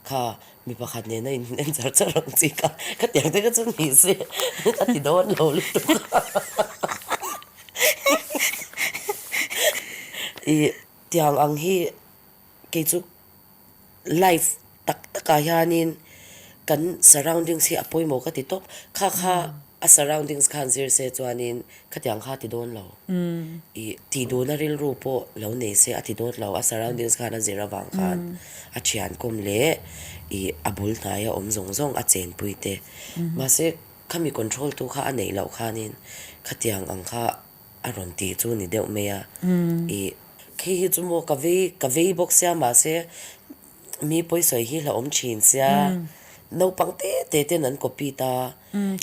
Kha mi pakhat nena in en char char ang chi kha khatiang te kha chu ni se a ti dawn lo lutuk a. Ih tiang ang hi kei chu life tak takah hianin kan surroundings hi a pawimawh ka ti tawp. Kha kha A surroundings khan zir se chuanin khatiang kha a ti dawn lo. I tih duhna rilru pawh lo nei se a ti dawn lo. A surroundings khan a zir avang khan a thian kawm leh i a bul hnaia awm zawng zawng a chenpui te. Mahse khami control tu kha a neih loh khanin khatiang ang kha a rawn tih chu ni deuh mai a. I khi hi chu maw ka vei ka vei bawk sia mahse Mi pawisawi hi hlauhawm thin sia, naupang te te ten an copy ta.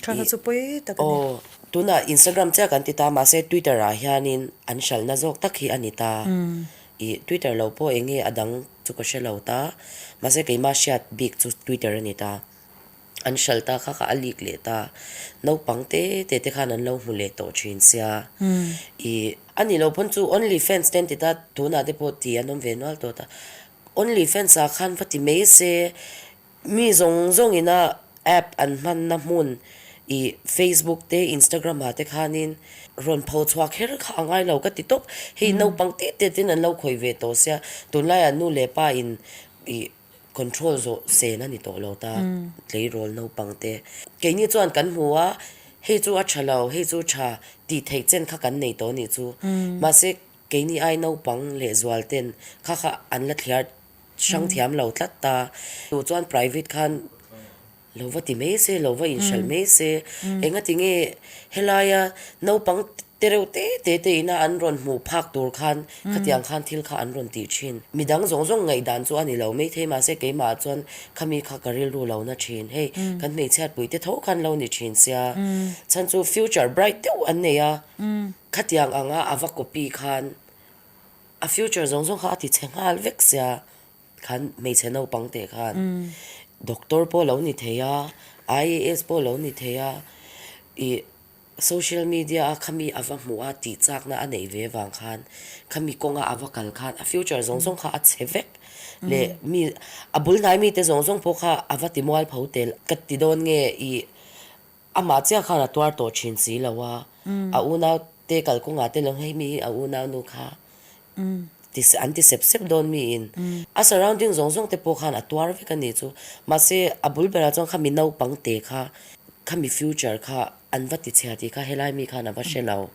Kha kha chu pawi tak a ni. Aw, tunah Instagram chiah kan ti ta, mahse Twitter ah hianin an hralhna zawk tak hi a ni ta. Ih, Twitter lo pawh eng nge a dang chu ka hre lo ta, mahse keimah hriat bik chu Twitter a ni ta. An hralh ta kha kha a leak leh ta. Naupang te te te khan an lo hmu leh tawh thin sia. Ih, a nih loh pawn chu only fans te an ti ta, tunah te pawh ti an awm ve nual tawh ta. Only fans ah khan va ti mai se, mi zawng zawng ina app an hmanna hmun ih Facebook te Instagram ah te khanin rawn pho chhuah kher kha a ngai lo ka ti tawp. Hei naupang te te ten an lo khawih ve tawh sia, tunlaiah nu leh pa in ih control zawh sen a ni tawh lo ta, tleirawl naupang te. Keini chuan kan hmu a, hei chu a tha lo, hei chu tha tih theih chen kha kan nei tawh a nih chu. Mahse. Keini ai naupang lehzual ten kha kha an la thliar hrang thiam lo tlat ta. Duh chuan private khan lo va ti mai se, lo va inhralh mai se. Engati nge helaia naupang te reuh te te te ina an rawn hmuh phak tur khan khatiang khan thil kha an rawn tih thin. Midang zawng zawng ngaihdan chu a ni lo maithei mahse keimah chuan khami kha ka rilru lo na thin. Hei kan hmeichhiatpui te tho khan lo ni thin sia. Chhan chu future bright deuh an nei a. Khatiang anga a va copy khan a future zawng zawng kha a ti chhe nghal vek sia khan hmeichhe naupang teh khan doctor pawh lo ni thei a, IAS pawh lo ni thei a, ih social media a khami a va hmuh a tih chakna a neih ve vang khan khami kawnga a va kal khan a future zawng zawng kha a chhe vek leh mi a bul hnai mite zawng zawng pawh kha a va ti mualpho tel ka ti dawn nge ih Amah chiah khan a tuar tawh thin si lo a, a unau te kalkawngah te lo hei mi hi a unau nu kha ti an ti sep sep dawn miin a surrounding zawng zawng te pawh khan a tuar vek a nih chu. Mahse a bul berah chuan khami naupang te kha khami future kha an va ti chhia tih kha helai mi khan a va hre lo.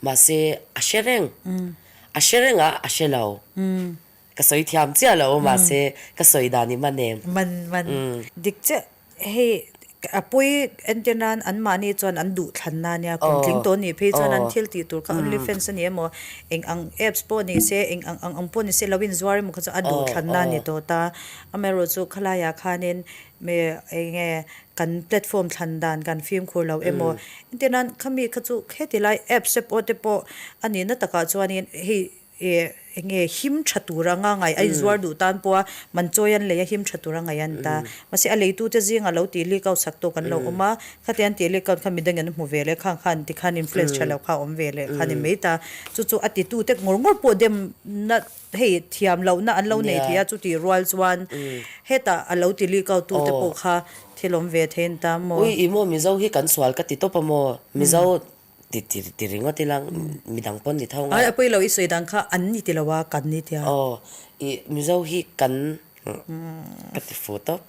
Mahse a hre reng, a hre reng a a hre lo. Ka sawi thiam chiah lo mahse ka sawi dan i man em? Man man. Dik chiah. Hei a pawi entir nan anmahni chuan an duh thlan na nia kum tling tawh nih phei chuan an thil tih tur kha only fans a ni emaw eng ang apps pawh ni se eng ang ang ang pawh ni se lo inzuar emaw kha chu a duh thlan na ni tawh ta. Amaherawhchu chu khalaiah khanin eng nge kan platform thlan dan kan fimkhur lo emaw entir nan khami kha chu heti lai apps te pawh te pawh a nihna takah chuanin hei Ih enge him tha tur anga ngaih a inzuar duh tan pawha man chawi an lei a him tha tur a ngaih an ta. Mahse a leitute zingah lo tih leak out sak tawk an lo awm a, khati an tih leak out kha midang an hmu ve leh khang khan tikhan influence tha lo kha a awm ve leh kha a ni mai ta. Chu chu a titute ngawr ngawr pawh demna hei thiam lohna an lo nei thei a chutih rual chuan hetah a lo ti leak out tute pawh kha thil awm ve thei an ta maw. Ui i maw Mizo hi kan sual ka ti tawp a maw Mizo Ti ti ti ringawt ila midang pawn ni tho nga. Ai a pawi lo i sawi dan kha an ni ti lo a kan ni tia. Aw i Mizo hi kan ka ti fu tawp.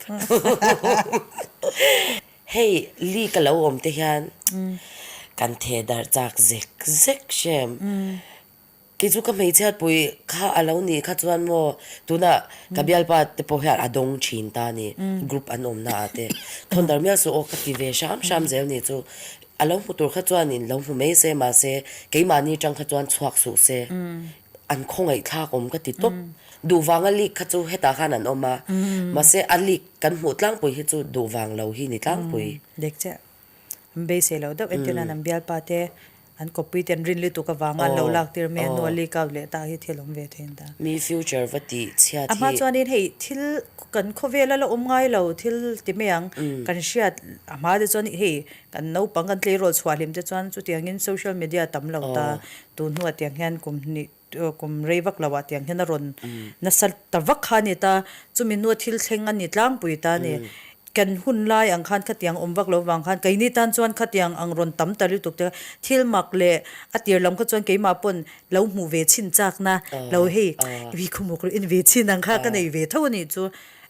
Hei leak a lo awm te hian kan theh darh chak zek zek hrem. Kei chu ka hmeichhiatpui kha a lo nih kha chuan maw tunah ka bialpa te pawh hian a dawng thin ta a ni, group an awmna ah te. Thawn miah suh aw ka ti ve hram hram zel nih chu. A lo hmu tur kha chuanin lo hmu mai se mahse keimahni tang kha chuan chhuak suh se. An khawngaihthlak awm ka ti tawp. Duh vanga leak kha chu hetah khan an awm a, mahse a leak kan hmuh tlangpui hi chu duh vang lo hi ni tlangpui. Dek chiah. An beisei loh deuh entir nan an bialpa te an kawppui te an rin lutuk avanga an lo lak tir mai a hnu a leak out leh tak hi thil awm ve thei an ta. Mi future va tih chhiat hi. A hma chuanin hei thil kan khawvela la awm ngai lo thil ti mai ang kan hriat a hma te chuan hei kan naupang kan tleirawl chhuah hlim te chuan chutiangin social media tam lo ta tun hnuah tiang hian kum hnih Kum rei vak lo ah tiang hian a rawn nasa ta vak kha a ni ta, chumi hnua thil thleng a ni tlangpui ta a ni. Kan hun lai ang khan khatiang awm vak lo vang khan keini tan chuan khatiang ang rawn tam ta lutuk te thil mak leh a tir lam kha chuan keimah pawn lo hmuh ve chhin chakna lo hei i khawmawk lo en ve chhin ang kha ka nei ve tho a nih chu.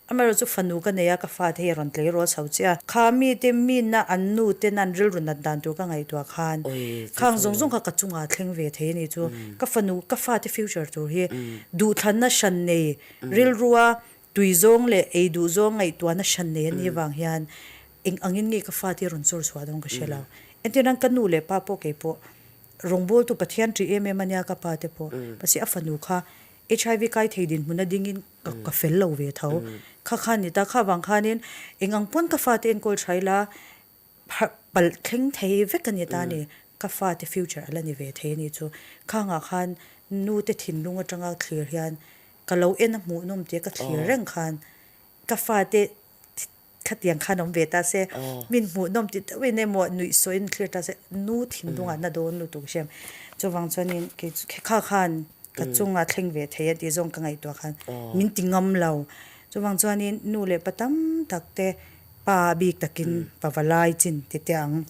Amaherawhchu fanu ka nei a, ka fate hi a rawn tleirawl chho chiah a. Kha mite mina an nu ten an rilru nat dan tur ka ngaihtuah khan khang zawng zawng kha ka chungah thleng ve thei a ni chu. Ka fanu, ka fate future tur hi duhthlanna hran nei, rilrua tui zawng leh ei duh zawng ngaihtuahna hran nei a nih avang hian eng angin nge ka fate hi rawn chawr chhuah dawn ka hre lo. Entirnan ka nu leh pa pawh kei pawh rawngbawltu Pathian ṭih em em a nia ka pa te pawh. Mahse a fanu kha HIV kai thei dinhmun a dingin ka fel lo ve tho. Kha khan ni ta, kha vang khanin eng ang pawn ka fate enkawl tha ila pharh palh thleng thei vek a ni ta ni, ka fate future a la ni ve thei a ni chu. Khangah khan nu te thinlung atanga thlir hian ka lo en a hmuhnawm tia ka thlir reng khan ka fate Khatiang khan awm ve ta se, min hmuhnawm ti deuhin emaw nuih sawiin thlir ta se, nu thinlungah na dawn lutuk hrem. Chuvang chuanin kei chu kha khan ka chunga thleng ve thei a tih zawng ka ngaihtuah khan min ti ngam lo. Chuvang chuanin nu leh pa tam tak te pa bik takin pa valai chin ti teh ang.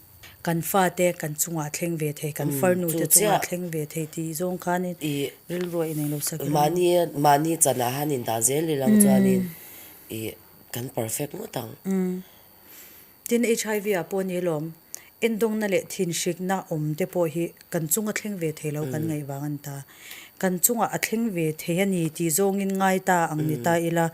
Kan fate kan chungah thleng ve thei, kan farnu te chungah thleng ve thei tih zawng khanin rilru a inei lo sak ila. Mahni mahni chanah han indah zel ilang chuanin ih Kan perfect ngawt ang. Tin HIV ah pawh ni lawm. Endawngna leh thinhrikna awm te pawh hi kan chunga thleng ve thei lo kan ngaih vang a ni ta. Kan chungah a thleng ve thei a ni tih zawngin ngai ta ang ni ta ila,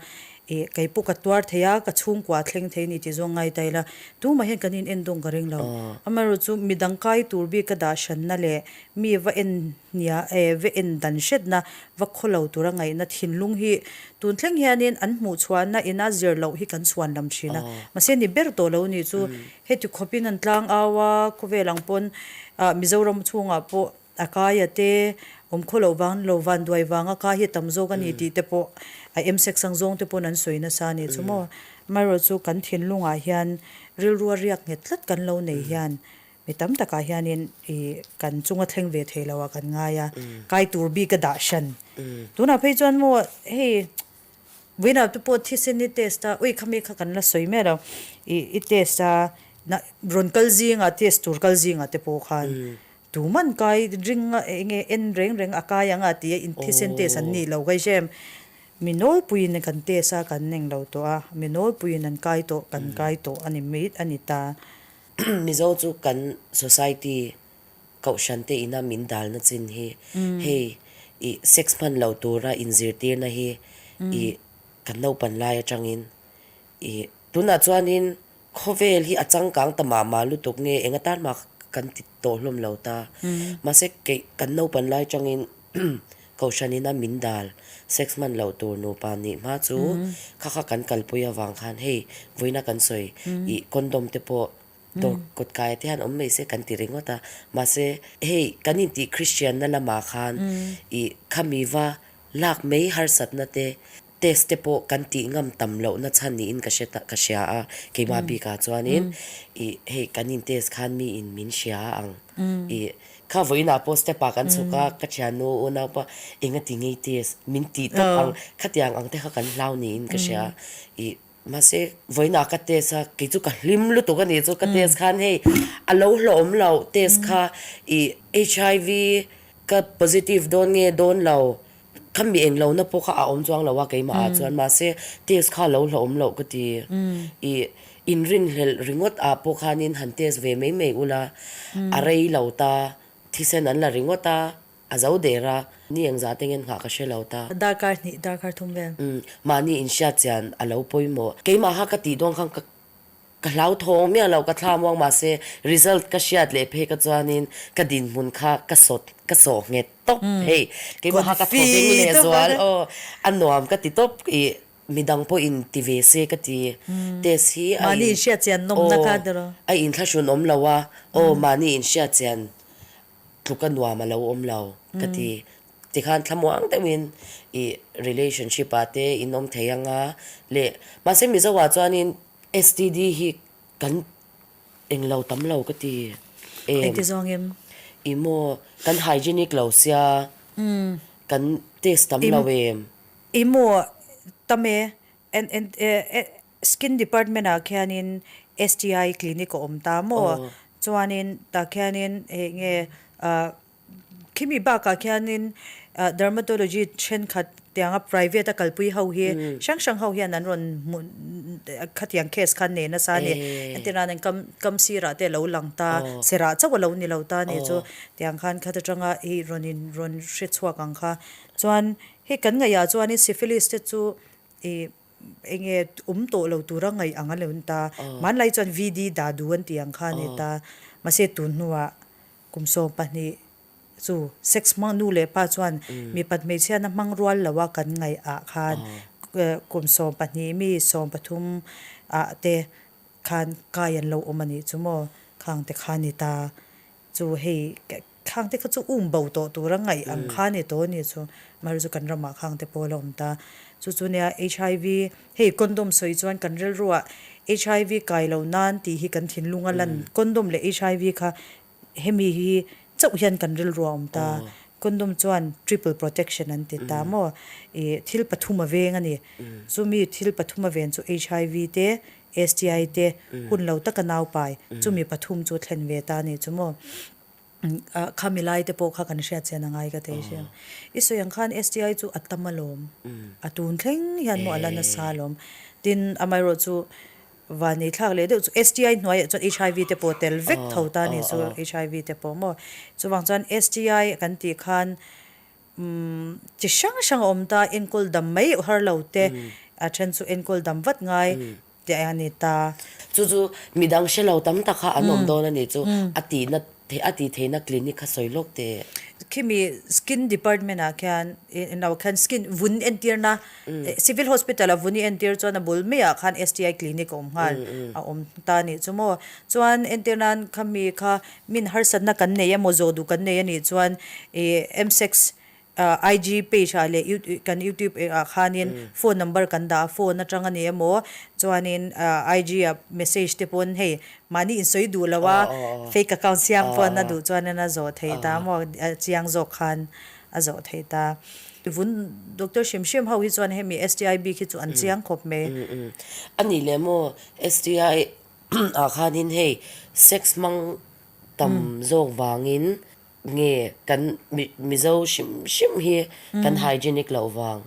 ih kei pawh ka tuar thei a, ka chhungkua a thleng thei a ni tih zawng ngai ta ila, tumah hian kan in endawng ka ring lo. Amaherawhchu midang kai tur bik ka dah hranna leh mi va en hnia eh va en dan hretna va khaw lo tura ngaihna thinlung hi tun thleng hianin an hmuh chhuahna ina zir loh hi kan chhuan lam thin a. Mahse ni ber tawh lo nih chu Heti khawpin an tlang au a, khawvel ang pawn ah Mizoram chhungah pawh a kaia te awm khaw loh vang lo van duai vanga kai hi tam zawk a ni tih te pawh a em sek sang zawng te pawn an sawi nasa a ni chu maw. Amaherawhchu chu kan thinlungah hian rilrua riak nghet tlat kan lo nei hian mi tam takah hianin ih kan chunga thleng ve thei loah kan ngai a, kai tur bik a dah hran. Tunah phei chuan maw hei Vawiinah te pawh thisen i test a, ui khami kha kan la sawi miah lo, ih i test a, na rawn kal zingah test tur kal zingah te pawh khan tuman kai ring a eng nge en reng reng a kai ang a tih a in thisen test an nih lo ka hre em. Mi nawlpuiin kan test a kan eng lo tawh a, mi nawlpuiin an kai tawh kan kai tawh a ni mai a ni ta. Mizo chu kan society Kohhran te ina min dalna chin hi hei ih sex hman lo tura inzirtirna hi ih kan naupan lai atangin ih tunah chuanin khawvel hi a changkang ta mah mah lutuk nge eng atan mah kan ti tawh hlawm lo ta. Mahse keih kan naupan lai atangin Kohhran ina min dal sex hman loh tur nupa nih hma chu kha kha kan kalpui avang khan hei vawiina kan sawi ih condom te pawh Dawr kawt kaia te hian awm mai se kan ti ringawt a, mahse hei kan intih Christian na lamah khan ih khami va lak mai harsatna te test te pawh kan tih ngam tam lohna chhan niin ka hre ta ka hria a, keimah bikah chuanin ih hei kan in test khan miin min hria ang ih kha vawiinah pawh step ah kan chhuk a, ka thiannu unaupa engati ngei test min tih tawp ang khatiang ang te kha kan hlau niin ka hria ih Mahse, vawiinah ka test a, kei chu ka hlim lutuk a nih chu, ka test khan hei a lo hlawhawm lo test kha ih HIV ka positive dawn nge dawn lo, kha mi eng lohna pawh kha a awm chuang lo a keimah ah chuan mahse test kha a lo hlawhawm loh ka ti. Ih inrinhlelh ringawt ah pawh khanin han test ve mai mai ula a rei lo ta, thisen an la ringawt a. A zo der a, ni engzah te ngen nghah ka hre lo ta. Darkar hnih, darkar thum vel. Umm, mahni inhriat chian a lo pawimawh. Keimah kha ka tih dawn khan ka ka hlauthawng miah lo, ka thla muang mahse result ka hriat leh phei ka chuanin ka dinhmun kha ka sawt ka sawh nghet tawp hei. Keimah kha ka thaw veng leh zual aw, a nuam ka ti tawp ih midang pawhin ti ve se ka ti. Test hi a in Mahni inhriat chian nawmna kha tiraw? Aw, a inthlahrun awm lo a, aw mahni inhriat chian tluk a nuam a lo awm lo ka ti. Tikhan thlamuang deuhin i relationship ah te in awm thei anga leh mahse Mizo ah chuanin STD hi kan englo tam lo ka ti em. Engti zawng em? I maw kan hygienic lo sia kan test tam lo em? I maw tam e Skin department ah khianin STI clinic a awm ta maw? Chuanin tah khianin hei nge ah khimi bakah khianin ah dermatology thenkhat tianga private a kalpui ho hi hrang hrang ho hian an rawn hmuh khatiang case kha an nei nasa a ni. Entirnan an kam kam sirah te a lo lang ta, serah chauh a lo ni lo ta a nih chu. Tiang khan khat atanga hi rawn in rawn hre chhuak ang kha. Chuan hei kan ngaihah chuanin syphilis te chu ih Enge awm tawh lo tura ngaih ang a lo ni ta. Hmanlai chuan VD Dadu an tih ang kha a ni ta. Mahse tun hnuah kum 12 chu sex hmang nu leh pa chuan mipat hmeichhiatna hmang rual lo a kan ngaih ah khan kum 12 mi 13 ah te khan kai an lo awm a nih chu maw khang te kha a ni ta. Chu hei khang te kha chu um bo tawh tura ngaih ang kha a ni tawh a ni chu. Mahse chu kan ramah khang te pawh a la awm ta. Chu chu nia HIV hei condom sawi chuan kan rilruah HIV kai lo nan tih hi kan thinlung a lan condom leh HIV kha hemi hi chauh hian kan rilruah a awm ta. Condom chuan triple protection an ti ta maw? Ih thil pathum a veng a ni. Chumi thil pathum a ven chu HIV te STI te hun lo taka nau pai chumi pathum chu thlen ve ta a nih chu maw. Khami lai te pawh kha kan hriat chian a ngai ka thei hria. I sawi ang khan STI chu a tam alawm, a tun thleng hian maw a la nasa alawm. Tin, amaherawhchu. Vanei thlak leh deuh chu STI hnuaiah chuan HIV te pawh tel vek tho ta a nih chu HIV te pawh maw. Chuvang chuan STI kan tih khan umm chi hrang hrang a awm ta enkawl dam mai har lo te a then chu enkawl dam vat ngai te a ni ta. Chu chu midang hre lo tam tak kha an awm dawn a nih chu a tihna a tih theihna clinic kha sawi lawk teh. Khimi skin department ah khian eng lo khan skin vun entirna civil hospital ah vun i entir chuan a bul maiah khan STI clinic a awm nghal a awm ta a nih chu maw. Chuan entir nan khami kha min harsatna kan nei emaw zawh duh kan nei a nih chuan ih msex IG page ah leh kan youtube ah khanin phone number kan dah a, phone atang a ni emaw chuanin IG ah message te pawn hei mahni insawi duh lo a fake account siam pawn a duh chuanin a zawh theih ta maw a chiang zawk khan a zawh theih ta. Vun doctor hrim hrim ho hi chuan hemi STI bik hi chu an chiang khawp mai. A nih leh maw STI ah khanin hei sex hmang tam zawk vangin Nge kan Mizo hrim hrim hi kan hygienic loh vang?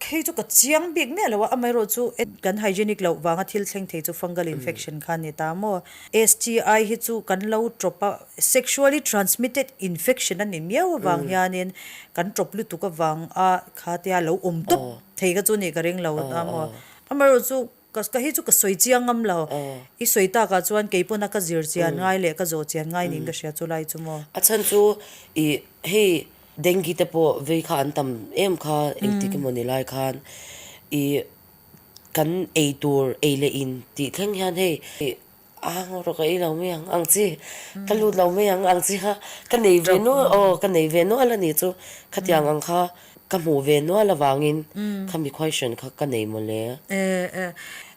Hei chu ka chiang bik miah lo a, amaherawh chu kan hygienic loh vanga thil thleng thei chu fungal infection kha a ni ta maw? STI hi chu kan lo tawp a, sexually transmitted infection a ni miau avang hianin kan tawp lutuk avang a kha tia lo awm tawp thei kha chu nih ka ring lo ta maw? Amaherawh chu Ka ka hi chu ka sawi chiang ngam lo. I sawi takah chuan kei pawn a ka zir chian ngai leh ka zawh chian ngai niin ka hria chu lai chu maw. A chhan chu i hei dengue te pawh vei kha an tam em kha engtik emaw ni lai khan i kan ei tur ei leh in tih thleng hian hei A ngaw rawh ka ei lo mai ang ang chi ka lut lo mai ang ang chi kha ka nei ve nual aw ka nei ve nual a nih chu khatiang ang kha ka hmuh ve nual avangin khami question kha ka nei mawle.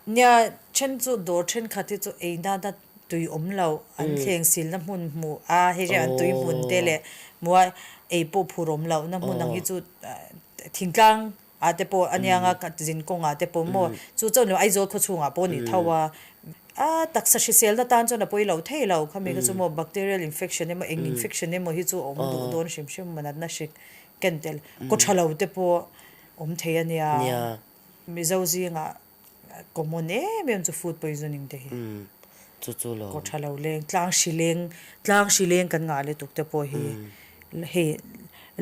Nia then chu dawr thenkhat hi chu ei nana tui awm lo an thleng silna hmun hmuh a hei hian an tui hmun te leh hmuh a ei pawh phur awm lohna hmun ang hi chu thingtlang ah te pawh a nia nga zin kawngah te pawh maw chu chuan lo Aizawl khaw chhungah pawh a ni tho a a taksa hriselna tan chuan a pawi lo thei lo khami kha chu maw bacterial infection emaw eng infection emaw hi chu a awm duh dawn hrim hrim maw natna hrik ken tel kaw tha lo te pawh awm thei a nia Mizo zingah common em em chu food poisoning te hi chu chu lo kaw tha lo leng tlang hri leng tlang hri leng kan ngah lutuk te pawh hi hei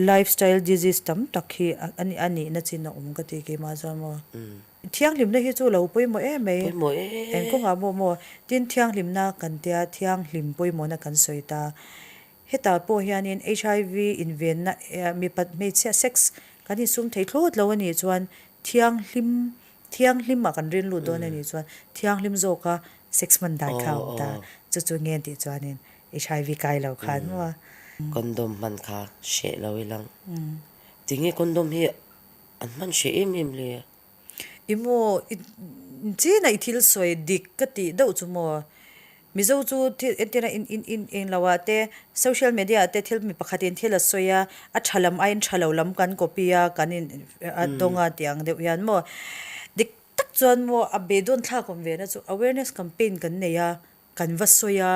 lifestyle disease tam tak hi a nih a nihna chin a awm ka ti keimah chuan maw thianghlimna hi chu lo pawimawh em mai pawimawh em eng kawngah pawh maw tin thianghlimna kan tia thianghlim pawimawhna kan sawi ta Hetah pawh hianin HIV invenna mipat hmeichhia sex kan insum thei thlawt lo a nih chuan thianghlim thianghlim ah kan rin lut dawn a nih chuan thianghlim zawka sex hman dan kha a awm ta. Chu chu nge tih chuanin HIV kai lo khan maw. Condom hman kha hreh lo ilang. Tinge condom hi an hman hreh em em le? I maw i chin a i thil sawi dik ka tih deuh chu maw? Mizo chu thil entirna in in in eng lo ah te social media ah te thil mi pakhat in thil a sawi a, a tha lam aiin tha lo lam kan copy a kan in a dawng a tih ang deuh hian maw dik tak chuan maw a beidawn thlak awm ve na chu awareness campaign kan nei a kan va sawi a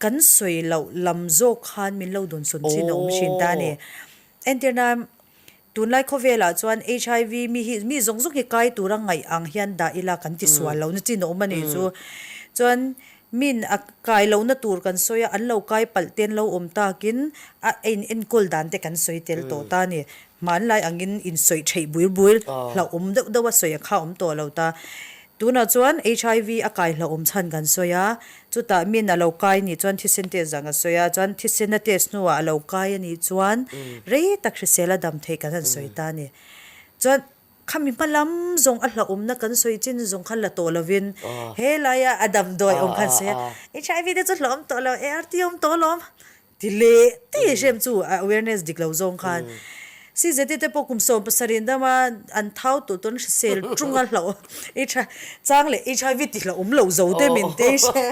kan sawi loh lam zawk khan min lo dawn sawn chin a awm thin ta a ni entirna Tunlai khawvelah chuan HIV mi hi mi zawng zawng hi kai tura ngaih ang hian dah ila kan ti sual lohna chin a awm a nih chu. Chuan min a kai lohna tur kan sawi a, an lo kai palh te an lo awm takin a in enkawl dan te kan sawi tel tawh ta a ni. Hmanlai angin insawi theih buir buir hlauhawm deuh deuh a sawi a kha awm tawh lo ta. Tunah chuan HIV a kai hlauhawm chhan kan sawi a, chutah min a lo kai nih chuan thisen test zan kan sawi a, chuan thisen a test hnuah a lo kai a nih chuan rei tak hrisel a dam theih kan han sawi ta a ni. Chuan khami hma lam zawng a hlauhawmna kan sawi chin zawng kha la tawh lovin he laia a damdawi awm khan sawi a, HIV te chu hlauhawm tawh lo, ART a awm tawh alawm. Ti leh tih hrem chu a awareness dik lo zawng khan CZT te pawh kum 70 in dama an thau tawh tawn hrisel tung a hlauh i tha chang leh HIV ti hlauh awm lo zo te min te hre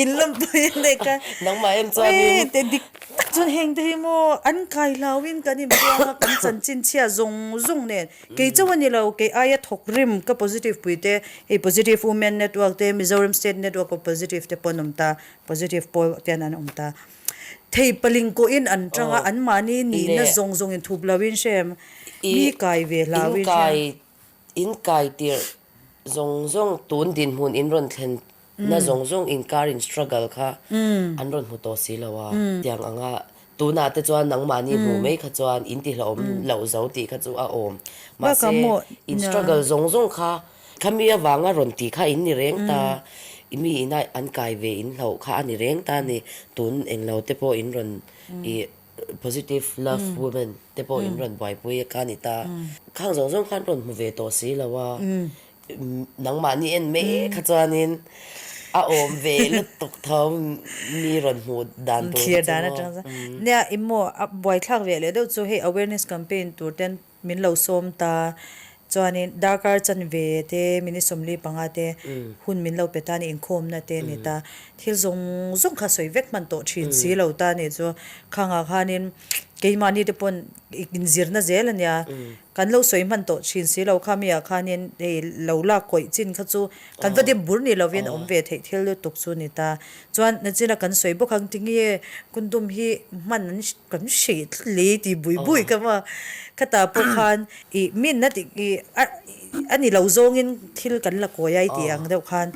in lawmpui a nek a Nangmah em chuanin te dik tak chuan heng te hi maw an kai hlauhin kan inpuang a kan chanchin chhia zawng zawng nen kei chauh a ni lo kei aia thawk rim ka positive pui te hei positive women network te Mizoram state network of positive te pawh an awm ta Positive pawl te an awm ta. Thei paling kawhin an tang a, an mahni nihna zawng zawng in thup lo in hrem, mi kai ve hlau in hrem. In kai tirh. Zawng zawng tun dinhmun in rawn thlen na zawng zawng inkar in struggle kha an rawn hmu tawh si lo a. Tiang anga tunah te chuan nangmahni hmu mai kha chuan in ti hlauhawm loh zo tih kha chu a awm. Mahse in struggle zawng zawng kha khami avanga rawn tih kha in ni reng ta, mi ina an kai ve in hlauh kha a ni reng ta a ni. Tun englo te pawh in rawn ih positive love women te pawh in rawn buaipui kha a ni ta. Khang zawng zawng khan rawn hmu ve tawh si lo a, nangmahni en mek kha chuanin a awm ve lutuk tho mi rawn hmuh dan tur kha chu maw. Nia i maw a buaithlak ve leh deuh chu hei awareness campaign tur ten Min lo sawm ta. Chuanin darkar chanve te, minute 45 te hun min lo pe ta a ni, inkhawmna te a ni ta. Thil zawng zawng kha sawi vek hman tawh thin si lo ta a nih chu. Khangah khanin keimahni te pawn inzirna zel a nia. Kan lo sawi hman tawh thin si lo kha miah khanin hei lo lak kawih chin kha chu kan va dim bur ni lovin awm ve theih thil lutuk chu a ni ta. Chuan nachina kan sawi bawk ang tinge kundum hi hman an Kan hrih hle tih bui bui ka ma. Khatah pawh khan ih min a tih ih a ni lo zawngin thil kan la kawi a i tih ang deuh khan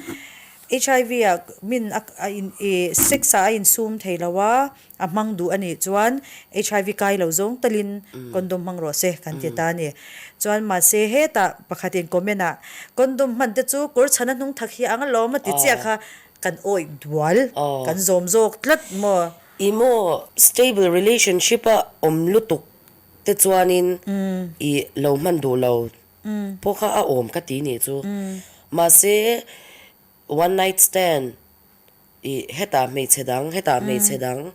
HIV ah min a in ih sex ah a insum thei lo a, a hmang duh a nih chuan HIV kai lo zawng talin condom hmang rawh se kan ti ta a ni. Chuan mahse hetah pakhatin comment ah condom hman te chu kawr chhana hnung thak hi ang alawm a ti chiah kha kan awih dual kan zawm zawk tlat maw. I maw stable relationship a awm lutuk te chuanin i lo hman duh lo pawh kha a awm ka ti nih chu. Mahse one night stand i hetah hmeichhe dang hetah hmeichhe dang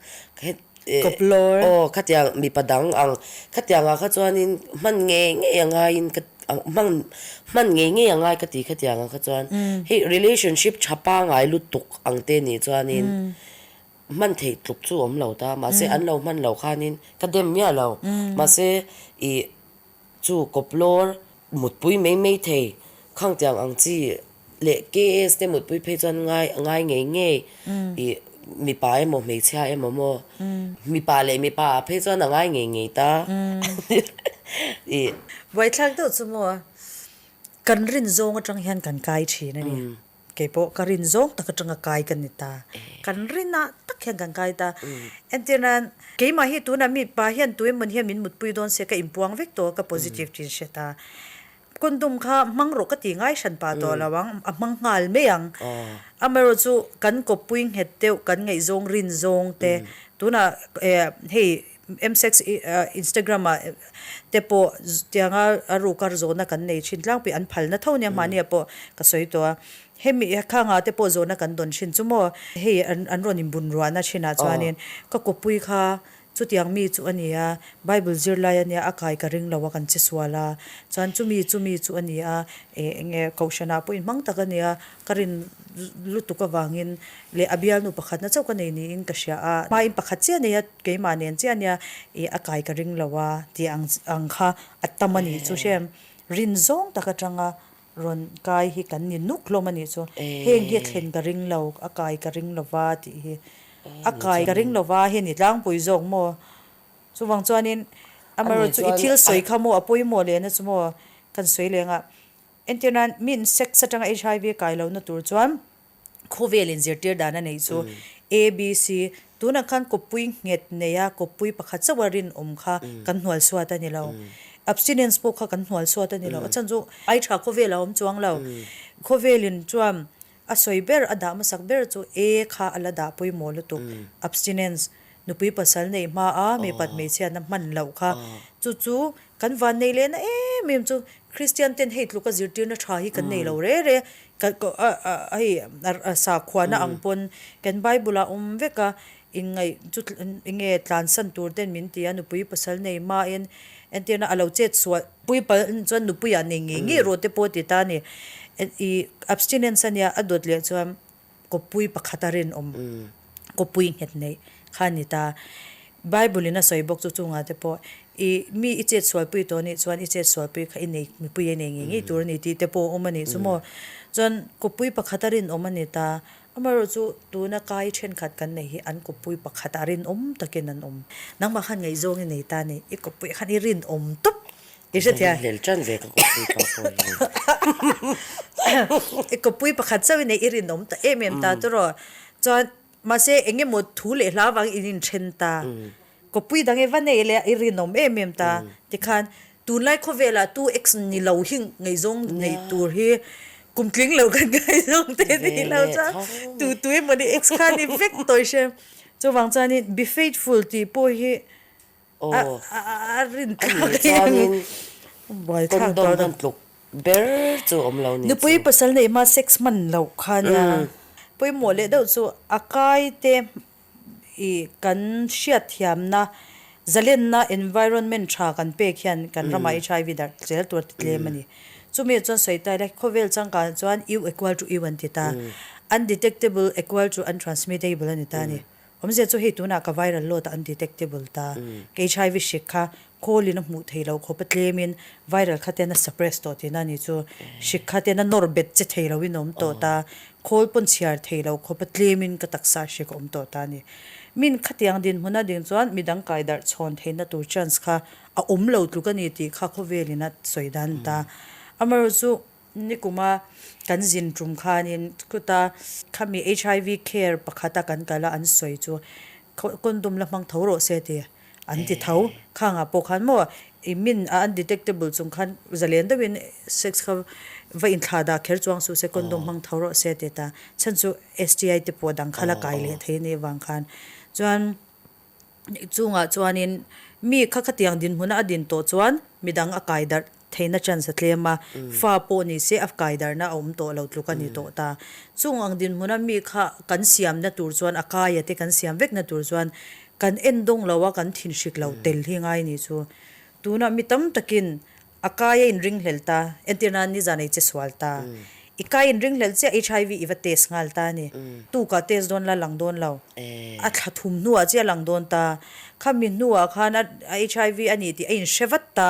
aw khatiang mipa dang ang khatiang ah kha chuanin hman ngei ngei a ngaiin ka hman hman ngei ngei a ngai ka ti khatiang ah kha chuan hei relationship tha pangai lutuk ang te nih chuanin Hman theih tluk chu awm lo ta, mahse an lo hman lo khanin ka dem miah lo. Mahse ih chu kawplawr mutpui mai mai thei khangtiang ang chi leh KS te mutpui phei chuan ngai ngai ngei ngei ih mipa emaw hmeichhia emaw maw mipa leh mipa ah phei chuan a ngai ngei ngei ta ih. Buaithlak deuh chu maw kan rin zawng atang hian kan kai thin a ni. Kei pawh ka rin zawng tak atanga kai ka ni ta. Kan rinah tak hian kan kai ta. Entir nan, keimah hi tunah mi pa hian tu emaw hian min mutpui dawn se ka inpuang vek tawh a, ka positive tih hre ta. Condom kha hmang rawh ka ti ngai hran pah tawh lo ang, a hmang nghal mai ang. Amaherawh chu kan kawppui nghet deuh, kan ngaihzawng rin zawng te, tunah hei Msex Instagram ah te pawh tianga a ruk a zawhna kan nei thin tlangpui an phalna tho nia mahni ah pawh ka sawi tawh a hemi khangah te pawh zawhna kan dawn thin chu maw hei an rawn inbun ruahna thinah chuanin ka kawppui kha chutiang mi chu a ni a Bible zirlai a nia a kai ka ring lo a kan che sual a chuan chumi chumi chu a ni a eh enge kohhranah pawh inhmang tak a ni a ka rin lutuk avangin leh a bialnu pakhatna chauh ka nei niin ka hria a hmain pakhat chiah a nei a. Keimah nen chiah ania ih a kai ka ring lo a tih ang ang kha a tam a nih chu hrem. Rin zawng tak atanga rawn kai hi kan ni nuk hlawm a nih chu. Heng hi a thlen ka ring lo, a kai ka ring lo va tih hi. A kai ka ring lo va hi a ni tlangpui zawk maw? Chuvang chuanin amaherawhchu i thil sawi kha maw a pawimawh lehna chu maw kan sawi leng a. Entirnan min sex atanga HIV kai lohna tur chuan Khawvel inzirtir dan a neih chu ABC, Tunah khan kawppui nghet nei a, kawppui pakhat chauh a rinawm kha kan hnual suat a ni lo. Abstinence pawh kha kan hnual suat a ni lo. A chhan chu ai tha khawvel a awm chuang lo. Khawvelin chuan a sawi ber, a dah hmasak ber chu A kha a la dah pawimawh lutuk. Abstinence, nupui pasal neih hma a mipat hmeichhiatna hman loh kha. Chu chu kan van nei lehna em em chu Kristian ten hei tluka zirtirna tha hi kan nei lo re re. Hei sakhuana ang pawn kan Bible ah awm vek a, inngaih chu enge tlansan tur ten min ti a, nupui pasal nei hmain entirna a lo chet sual pui pal chuan nupui ah nei ngei ngei rawh te pawh ti ta a ni. Ih abstinence a nia a dawt leh chuan kawppui pakhat a rinawm, kawppui nghet neih kha a ni ta. Bible in a sawi bawk chu chungah te pawh i mi i chet sualpui tawh anih chuan i chet sualpui kha i nei mipui a nei ngei ngei tur a ni tih te pawh a awm a nih chu maw. Chuan kawppui pakhat a rinawm a ni ta, amaherawh chu tuna kai thenkhat kan neih hi an kawppui pakhat a rinawm takin an awm. Nangmah khan ngaihzawng i nei ta a ni, i kawppui khan i rinawm tawp i hrethiam. Hlel tan ve ka kawppui pa pawh hi. I kawppui pakhat chauh i neih i rinawm ta em em ta tawh Chuan mahse eng emaw thu leh hla vang in inthen ta. Kawppui dang i va nei leh a i rinawm em em ta. Tikhan tunlai khawvelah tu ex ni lo hi ngaihzawng neih tur hi kum tling lo kan ngaihzawng te ni lo chuan tu tu emaw ni ex kha ni vek tawh i hre. Chuvang chuanin be faithful tih pawh hi a rin thlak chuanin condom hman tluk ber chu awm lo ni chu. Nupui pasal neih hma sex hman loh kha nia pawimawh leh deuh chu a kai te i kan hriatthiamna zalenna environment tha kan pek hian kan ramah HIV darh zel tur a ti tlem a ni. Chumi chuan sawi ta ila khawvel changkang chuan U equal to U an ti ta undetectable equal to untransmittable a ni ta a ni. Awmzia chu hei tunah ka viral load a undetectable ta. Ka HIV hrik kha call in a hmuh theih loh khawp a tlemin viral kha ten a suppress tawh tihna a ni chu. Hrik kha ten a nawr bet che thei loin a awm tawh ta. Call pawn chhiar thei loh khawp a tlemin ka taksa hrik a awm tawh ta a ni. Min khatiang dinhmun a ding chuan midang kai darh chhawn theihna tur chance kha a awm lo tluk a ni tih kha khawvelin a sawi dan a ni ta. Amaherawhchu Nikuma kan zin tum khanin chuta khami HIV care pakhata kan kal a an sawi chu condom la hmang tho rawh se ti an ti tho. Khangah pawh khan maw i min a undetectable chung khan zalen deuhin sex kha va inthlah dah kher chuang suh se condom hmang tho rawh se ti ta. Chhan chu STI te pawh dang kha la kai leh thei anih avang khan chuan Chungah chuanin mi kha khatiang dinhmuna a din tawh chuan midang a kai darh theihna chance a tlem a, fa pawh ni se a kai darhna a awm tawh lo tluk a ni tawh ta. Chung ang dinhmuna mi kha kan siamna tur chuan a kaia te kan siam vekna tur chuan kan en dawng lo a, kan thinhrik lo tel hi ngai ni chu. Tunah mi tam takin A kai a inringhlel ta, entir nan nizan ei che sual ta. I kai inringhlel chiah HIV i va test nghal ta a ni. Tukah test dawn la lang dawn lo. A thla thum hnuah chiah lang dawn ta. Khami hnuah khan a HIV a nih tih a inhre vat ta.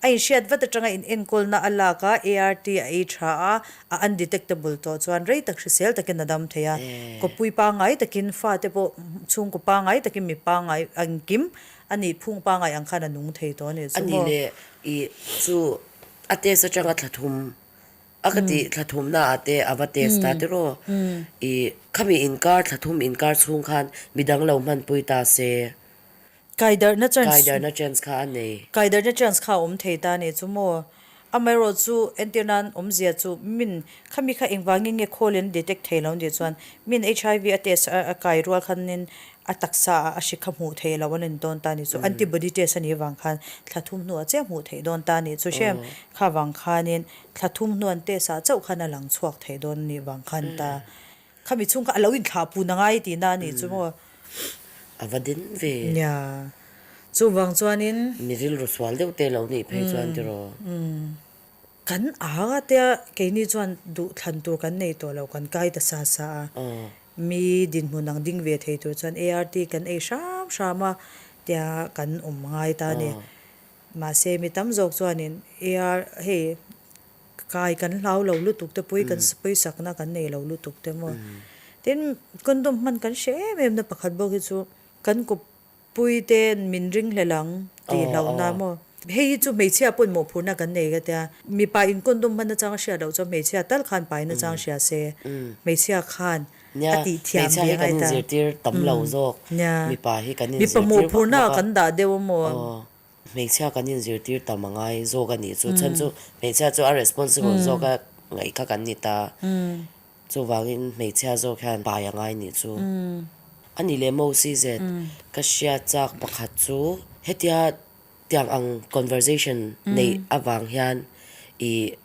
A inhriat vat atanga inenkawlna a lak a, ART a ei tha a, a undetectable tawh chuan rei tak hrisel takin a dam thei a. Kawppui pangngai takin fate pawh chhungkaw pangngai takin mi pangngai engkim A nih phung pangai ang khan a nung thei tawh a nih chu maw? A nih leh i chu a test atanga thla thum a ka tih thla thumna ah te a va test ta tiraw i khami inkar thla thum inkar chhung khan midang lo hmanpui ta se Kaidarhna chance kaidarhna chance kha a nei. Kaidarhna chance kha a awm thei ta a nih chu maw? Amaherawh chu entir nan awmzia chu min khami kha engvangin nge khawl in detect thei lo nih chuan min HIV a test a kai rual khanin a taksa ah a hri kha hmuh theih loh an in dawn ta nih chu antibody test a nih vang khan thla thum hnuah chiah hmuh theih dawn ta nih chu hrem kha vang khanin thla thum hnu an test ah chauh khan a lang chhuak theih dawn nih vang khan ta khami chhung kha a lo inthlah pun a ngai tihna a nih chu maw. A va din ve. Nia chuvang chuanin. Mi rilru sual deuh te lo nih phei chuan tiraw. Kan aa tia keini chuan duh thlan tur kan nei tawh lo kan kai ta sa sa a. Mi dinhmun ang ding ve thei tur chuan ART kan ei hram hram a tia kan awm ngai ta a ni. Mahse mi tam zawk chuanin AR hei kai kan hlau lo lutuk te pawh hi kan pawisakna kan nei lo lutuk te maw. Tin condom hman kan hre em em na pakhat bawk hi chu kan kawp Puite min ringhlel ang tih hlauhna maw? Hei hi chu hmeichhia pawn mawhphurhna kan nei ka tia. Mipa in condom hman nachang a hriat loh chuan hmeichhia tal khan pai nachang hria se. Hmeichhia khan a tih thiam ve ngai ta. Nia, mipa mawhphurhna ah kan dah deuh a maw? Hmeichhia kan inzirtir tam a ngai zawk a nih chu. Chhan chu hmeichhia chu a responsible zawk a ngaih kha kan ni ta. Chuvangin hmeichhia zawk hian pai a ngai nih chu. A nih leh Mo CZ, ka hriat chak pakhat chu hetia tiang ang conversation neih avang hian i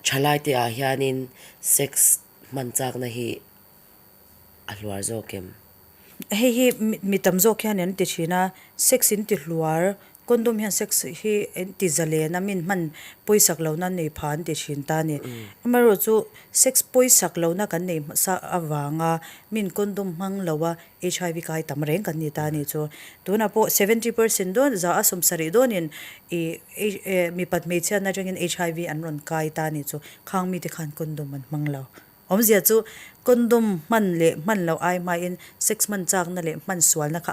thalai te ah hianin sex hman chakna hi a hluar zawk em? Hei hi mi tam zawk hian an ti thin a, sex in ti hluar, condom hian sex hi an ti zalen a, min hman pawisak lohna an nei pha an ti thin ta a ni. Amaherawh chu sex pawisak lohna kan nei hmasa avanga min condom hmang lo a HIV kai tam reng kan ni ta a ni chu. Tunah pawh 70% dawn, za a 70 dawnin i mipat hmeichhiatna atangin HIV an rawn kai ta a ni chu. Khang mite khan condom an hmang lo. Awmzia chu condom hman leh hman loh ai hmain sex hman chakna leh hman sualna kha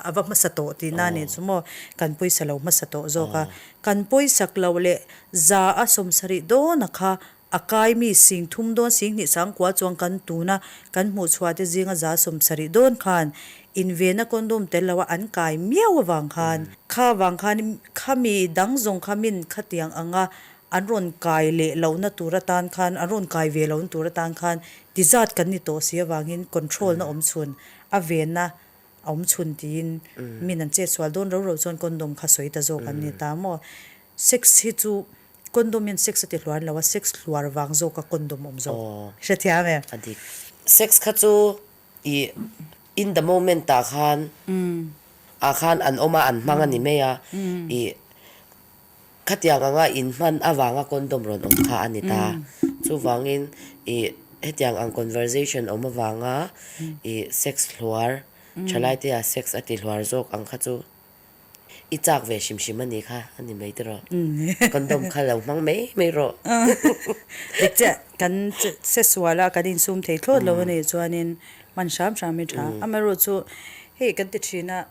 a va hmasa tawh tihna a nih chu maw? Kan pawisa lo hmasa tawh zawk a. Kan pawisak loh leh za a 70 dawna kha A kai mi 3000 dawn 2900 chuang kan tuna kan hmuh chhuah te zinga 70% dawn khan invena condom tel loa an kai miau avang khan kha vang khan khami dang zawng kha min khatiang anga an rawn kai leh lohna tur atan khan an rawn kai ve lohna tur atan khan ti zat kan ni tawh si avangin control na awm chhun a venna a awm chhun tiin min an chetsual dawn ro ro chuan condom kha sawi ta zawk an ni ta maw sex hi chu Condom hian sex a ti hluar lo a, sex hluar vang zawk a condom awm zawk. Hrethiam em? A dik. Sex kha chu i in the moment ah khan ah khan an awm a, an hmang a ni mai a, i khatiang anga in hman avanga condom rawn awm kha a ni ta. Chuvangin i hetiang ang conversation awm avanga i sex hluar, thalaite ah sex a ti hluar zawk ang kha chu I chak ve hrim hrim a ni kha, a ni mai tiraw? Condom kha lo hmang mai mai rawh. Dik chiah, kan se sual a, kan insum thei thlawt lo a nih chuanin hman hram hram hi tha. Amaherawh chu hei kan ti thin a,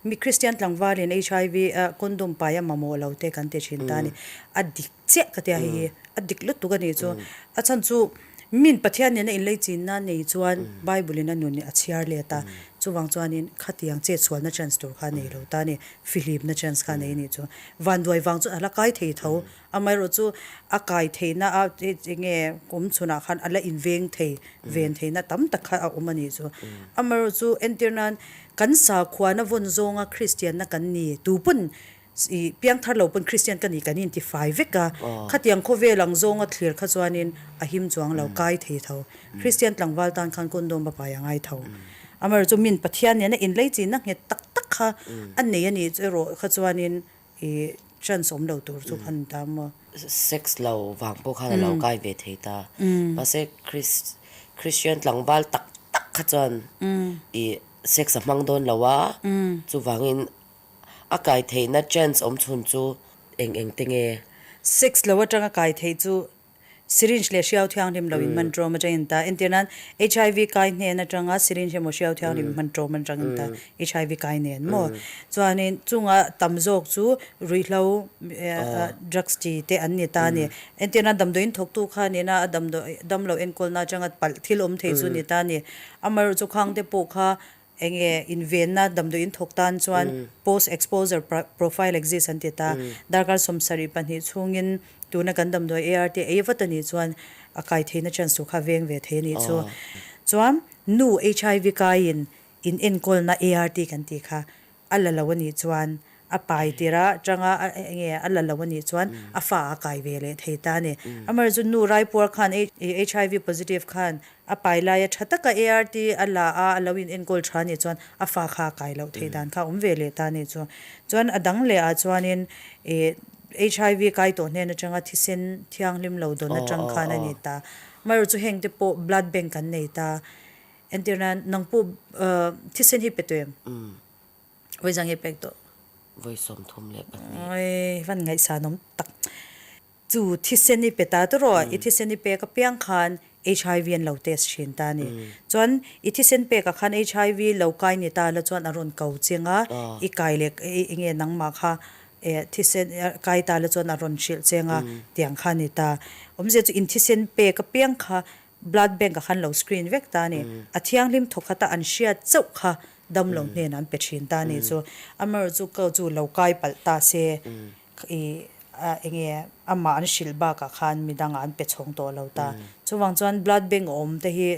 mi Kristian tlangvalin HIV condom pai a mamawh lo te kan ti thin ta a ni. A dik chiah ka tia hei hi, a dik lutuk a nih chu. A chhan chu min Pathian nena inlei chinna nei chuan Bible in a nun a chhiar let a, chuvang chuanin khatiang chetsualna chance tur kha a nei lo ta a ni, fihlimna chance kha a nei a nih chu. Vanduai vang chuan a la kai thei tho, amaherawh chu a kai theihna a enge awm chhunah khan a la inveng thei, ven theihna tam tak kha a awm a nih chu. Amaherawh chu entir nan kan sakhuana vawn zawnga Kristianna kan ni, tupawn I piangthar lo pawn Kristian ka ni kan inti fai vek a, khatiang khawvel ang zawnga thlir kha chuanin a him chuang lo, kai thei tho. Kristian tlangval tan khan condom a pai a ngai tho. Amaherawhchu min Pathian nena inlei chinna nghet tak tak kha a nei a nih erawh kha chuanin i chance awm lo tur chu khan ni ta maw. Sex lo vang pawh khan a lo kai ve thei ta. Mahse Kristian tlangval tak tak kha chuan i sex a hmang dawn lo a, chuvangin A kai theihna chance awm chhun chu eng eng te nge? Sex lo atanga kai theih chu syringe leh hriau thianghlim lo in hman ṭawm atangin ta. Entir nan HIV kai hnen atanga syringe emaw hriau thianghlim in hman ṭawm atangin ta HIV kai nen maw? Chuanin chunga tam zawk chu ruihhlo drugs chi te an ni ta a ni. Entir nan damdawiin thawktu kha nena a damdawi damlo enkawlna atanga palh thil awm thei chu ni ta a ni. Amaherawhchu chu khang te pawh kha Enge invenna damdawi in thawk tan chuan post exposure profile exist an ti ta. Darkar 72 chhungin tuna kan damdawi ART ei vat a nih chuan a kai theihna chance tur kha veng ve thei a nih chu. Chuan nu HIV kaiin in enkawlna ART kan tih kha a la lo a nih chuan A pai tir a tanga enge a la lo a nih chuan a fa a kai ve leh thei ta a ni. Amaherawhchu nu Raipuar khan HIV positive khan a pai laia tha taka ART a la a, a lo in enkawl tha a nih chuan a fa kha a kai loh theih dan kha a awm ve leh ta a nih chu. Chuan a dang leh ah chuanin HIV kai tawh hnen atanga thisen thianghlim lo dawn atang khan a ni ta. Amaherawhchu heng te pawh blood bank kan nei ta. Entirnan nang pawh thisen hi pe tawh em? Vawi zang i pek tawh. Vawi 32. Oi, van ngaihsan awm tak. Chu thisen i pe ta tawh rawh, i thisen i pek apiang khan HIV an lo test thin ta a ni. Chuan i thisen pekah khan HIV lo kai ni ta la chuan a rawn ko cheng a, i kai leh enge nangmah kha thisen kai ta la chuan a rawn hrilh cheng a, tiang kha a ni ta. Awmzia chu in thisen pek apiang kha Blood bank ah khan lo screen vek ta a ni. A thianghlim thawkhat a an hriat chauh kha damlo hnenah an pe thin ta a ni chu. Amaherawhchu chu ka chu lo kai palh ta se i enge amah an hrilh bakah khan midangah an pe chhawng tawh lo ta. Chuvang chuan blood bank awm te hi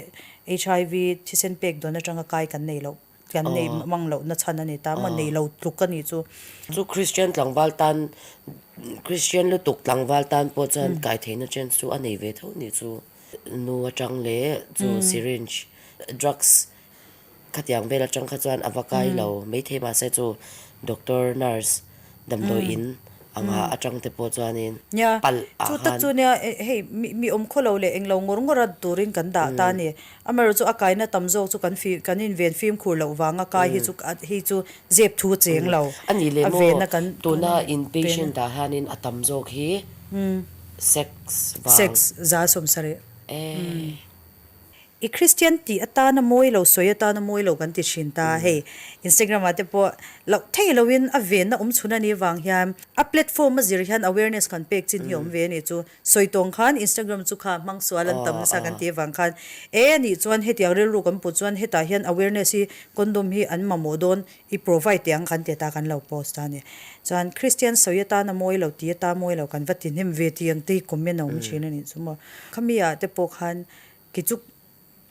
HIV thisen pek dawn atanga kai kan nei loh kan nei mang loh na chhan a ni ta maw nei lo tluk a nih chu. Chu Christian tlangval tan Christian lutuk tlangval tan pawh chuan kai theihna chance chu a nei ve tho nih chu. Nu atang leh chu syringe drugs khatiang vel atang kha chuan a va kai lo maithei mahse chu doctor nurse damdawi in anga atang te pawh chuanin Nia, palh ah chu tak khan. chu nia hei mi mi awm khaw lo leh englo ngawr ngawr a turin kan dah ta a ni. Amaherawh chu a kaina tam zawk chu kan fi kan inven fimkhur loh vanga kai hi chu hei chu zep thu a cheng lo. A nih leh A maw venna kan tuna in patient ah hianin a tam zawk hi sex vang. Sex 70%. Eh. I Kristian tih atana mawi lo, sawi atana mawi lo kan ti thin ta. Hei Instagram ah te pawh loh thei loin a venna awm chhun a nih vang hian a platform a zir hian awareness kan pek chin hi a awm ve a nih chu. Sawi tawng khan Instagram chu kha hmang sual an tam nasa kan tih avang khan e a nih chuan hetiang rilru kan put chuan hetah hian awareness hi condom hi an mamawh dawn i provide teh ang kan ti ta kan lo post ta a ni. Chuan Christian sawi atana mawi lo tih ata mawi lo kan va ti hnem ve tih ang te hi comment a awm thin a nih chu maw. Khami ah te pawh khan kei chu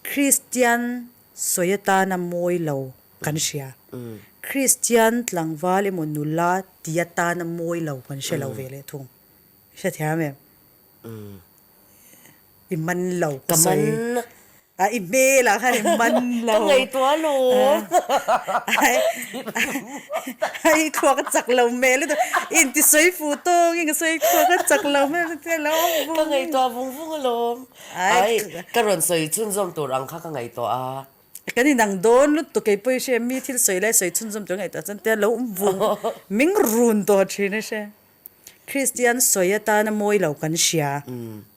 Christian sawi atana mawi lo kan hria. Christian tlangval emaw nula tih atana mawi lo kan hre lo ve leh thung. Hrethiam em? I man lo ka sawi. Ka man. A i hmel ah khan i man lo. Ka ngaihtuah alawm. I thluak a chak lo hmel lutuk. I inti sawi fuh tawng in ka sawi thluak a chak lo hmel lutuk a lo vung. Ka ngaihtuah vung vung alawm. Ai ka rawn sawi chhunzawm tur ang kha ka ngaihtuah a. Kan inang dawn lutuk kei pawh i hria mi thil sawi lai sawi chhunzawm tur ngaihtuah chuan tia lo awm vung ming run tawh thin a hria. Kristian sawi atana mawi lo kan hria.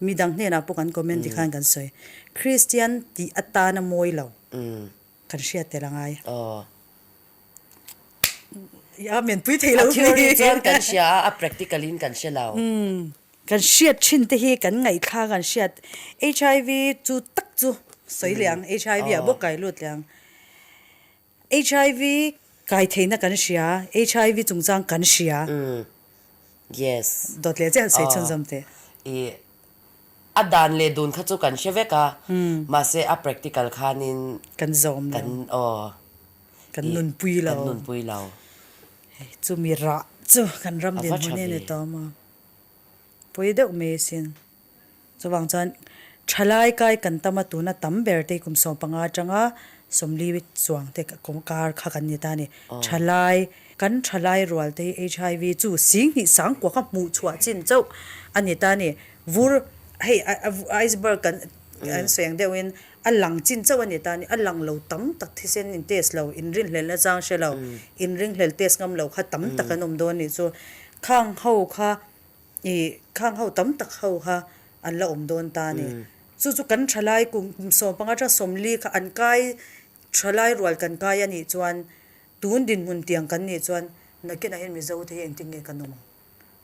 Midang hnenah pawh kan comment tikhan kan sawi. Kristian tih atana mawi lo kan hriat tel a ngai. I amen pui thei lo. A theory chuan kan hria a, a practical in kan hre lo. Kan hriat thin te hi kan ngaihthlak kan hriat. HIV chu tak chu sawi leh ang. HIV ah bawk kai lut leh ang. Hiv kai theihna kan hria, hiv chungchang kan hria. Yes. Dawt leh chiah sawi chhunzawm teh. I a dan leh dun kha chu kan hre vek a, mahse a practical khanin kan zawm lo. Kan aw. Kan nunpui lo. Kan nunpui lo. Hei chumi rah chu kan ram dinhmun hi a ni tawh maw. Pawi deuh mai asin. Chuvang chuan thalai kai kan tam a, tuna tam ber te kum 15 atanga 40 chuang te kar kha kan ni ta a ni. Thalai, kan thalai rual te hi HIV chu 20 sangkua kha hmuh chhuah chin chauh a ni ta a ni. Vur, hei iceberg kan an sawi ang deuhin a lang chin chauh a ni ta a ni. A lang lo tam tak thisen in test lo, inrinhlelh na chang hre lo, inringhlel test ngam lo kha tam tak an awm dawn a nih chu. Khang ho kha I khang ho tam tak ho kha an la awm dawn ta a ni. Chu chu kan thalai kum 15 atanga 40 kha an kai thalai rual kan kai a nih chuan tun dinhmun tiang kan nih chuan nakinah hian Mizo te hi engtin nge kan awm ang?